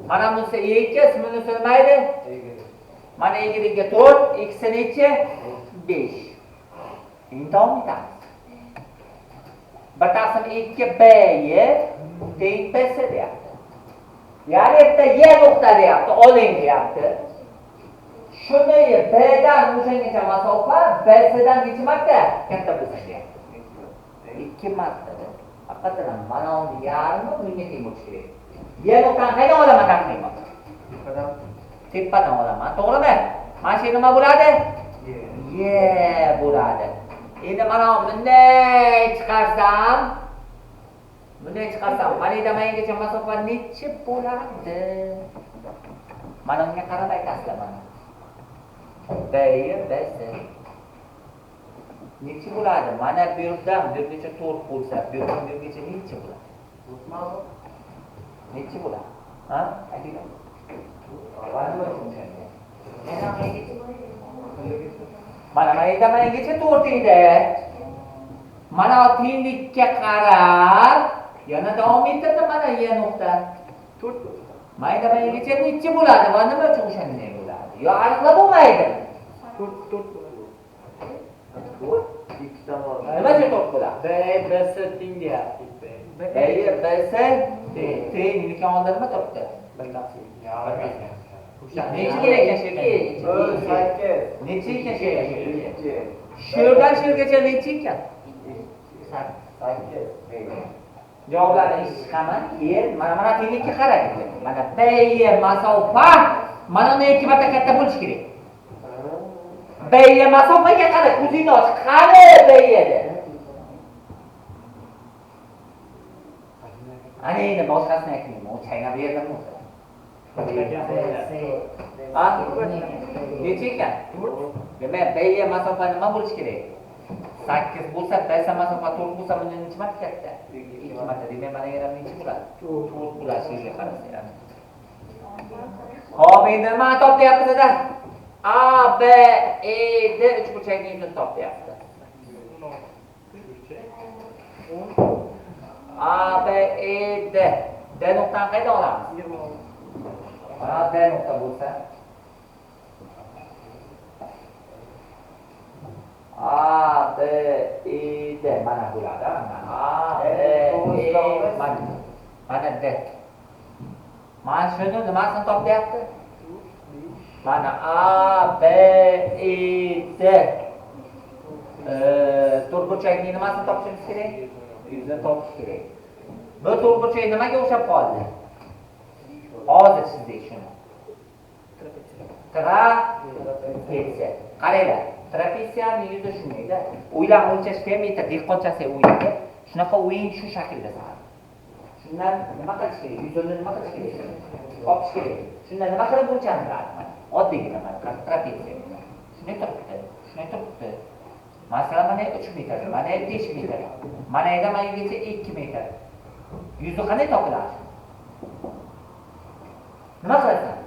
Mana bunisi 2, bunisi nima edi? Mana Y ga 4, x necha? 5. Endi davom etamiz. 1 taqsim 2 B y teng BC deyapti. Ya'ni bitta Y nuqta deyapti, oling deyapti. Shuni B'dan o'shangacha masofa BC'dan necha marta katta bo'lsa deyapti. 2 marta. Haqiqatan mana uni yarmi bunga teng bo'lishi kerak. Y nuqtani qayerdan olaman taxminan? Tepadan. Tepadan olaman, to'g'rimi? Mana shu nima bo'ladi? Y bo'ladi. Endi mana bunday chiqarsam, mana yerda mengacha masofa necha bo'ladi? Mana unga qarab aytasizlar mana. B, B, C. Necha bo'ladi? Mana bu yerdan bu yergacha 4 bo'lsa, bu yerdan bu yergacha necha bo'ladi? Necha bo'ladi? Ha? Aytinglar. Mana mana yerda mengacha 4 edi. Mana tenglikka qarab yana davom ettirdi mana Y nuqta. 4. Mana yerda mengacha necha bo'ladi? Va nima uchun o'shanday bo'ladi? Yo aniqlab bo'lmaydi. 4 4 bo'ladi. 4 2 tomon. Nima uchun 4 bo'ladi? B B C teng deyapti. B B C teng lekin oldin nima turibdi? 1 taqsim. Necha kerak ekan shu yerga? 8. Necha ekan shu yerga? Shu yerdan shu yergacha necha ekan? 8. Javoblarni chiqaman. Keyin mana tenglikka qarang. Mana B masofa mana uni 2 marta katta bo'lishi kerak. B masofaga qara, ko'zingni och. Qani B edi? Ana endi boshqasini aytmayman. Chaynab yerdimmi o'zi? Ha? Necha ekan? Demak, B ga masofa nima bo'lishi kerak? 8 bo'lsa, B ga masofa 4 bo'lsa, bundan necha marta katta? 2 marta. Demak, mana yerda necha bo'ladi? 4 bo'ladi, shu yerga qarasanglar. Xo'p, endi nima top deyapmiz-da? A, B, E, D uchburchakning yuzini top deyapti. A, B, E, D. D nuqtani qayerda olamiz? Mana D nuqta bo'lsa. A, B, E, D mana bo'ladi. A, B, E, mana. Mana D. Mana shuni nimasini top deyapti? Mana A, B, E, D. To'rtburchakning nimasini topishimiz kerak? Yuzini topish kerak. Bu to'rtburchak nimaga o'xshab qoldi? Hozir chizdik shuni. Trapetsiya. Qaranglar, trapetsiyaning yuzi shundayda. Uylarni o'lchashga ham yetar, dehqonchasi uylarga shunaqa uying shu shaklda sari. Shundan nima qilish kerak? Yuzini nima qilish kerak? Topish kerak. Shundan nima qilib o'lchaniladi? Oddiygina mana trapetsiya. Shunday turibdi, shunday turibdi. Masalan, mana 3 metr, mana 5 metr, mana yerda mana yergacha 2 metr. Yuzi qanday topiladi? Nima qilasan?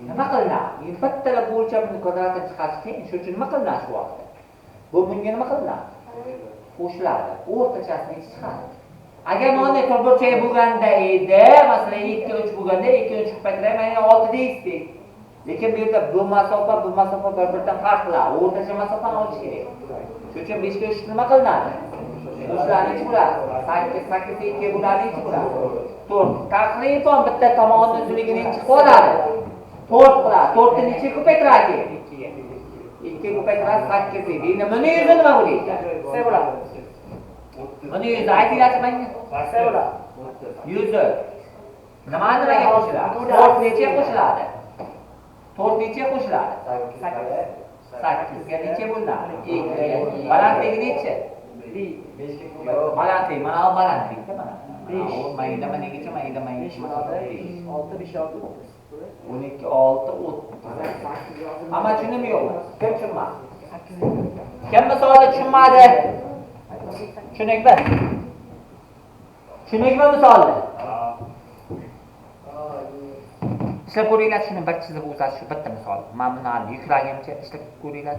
Nima qilinadi? Bittalab o'lchamni kvadratini chiqarish qiyin. Shuning uchun nima qilinadi shu vaqtda? Bu bunga nima qilinadi? Qo'shiladi. O'rtachasi necha chiqadi? Agar mana to'rtburchak bo'lganda edi, masalan 2 3 bo'lganda 2 3 ko'paytirib, mana 6 deysiz. Lekin bu yerda bu masofa bir-biridan farqli. O'rtacha masofani olish kerak. Shuning uchun 5 ga 3 nima qilinadi? Qo'shiladi, necha bo'ladi? 8, 8 2 bo'ladi, necha bo'ladi? 4. Taqriban bitta tomonni uzunligi necha qoladi? 4 qiladi. 4 ni necha ko'paytiradi? 2 ko'paytiradi 8 deydi. Endi buni yuzi nima bo'ladi? S bo'ladi. Buni yuzi aytinglarchi menga. S bo'ladi. Yuzi nima nimaga qo'shiladi? 4 necha qo'shiladi? 4 necha qo'shiladi? 8 ga necha bo'linadi? 2. Balandligi necha? 5. Balandlik, mana bu balandlikda mana. 5. Mayda managacha, mayda maygacha. 6 5 6 12 6 30. Hamma tushundimi yo'qmi? Kim tushunmadi? Kim misolni tushunmadi? Tushundingmi? Tushundingmi misolni? Ishlab ko'ringlar, shuni bir chizib o'tasiz, shu bitta misol. Mana buni yuklagimcha ishlab ko'ringlar.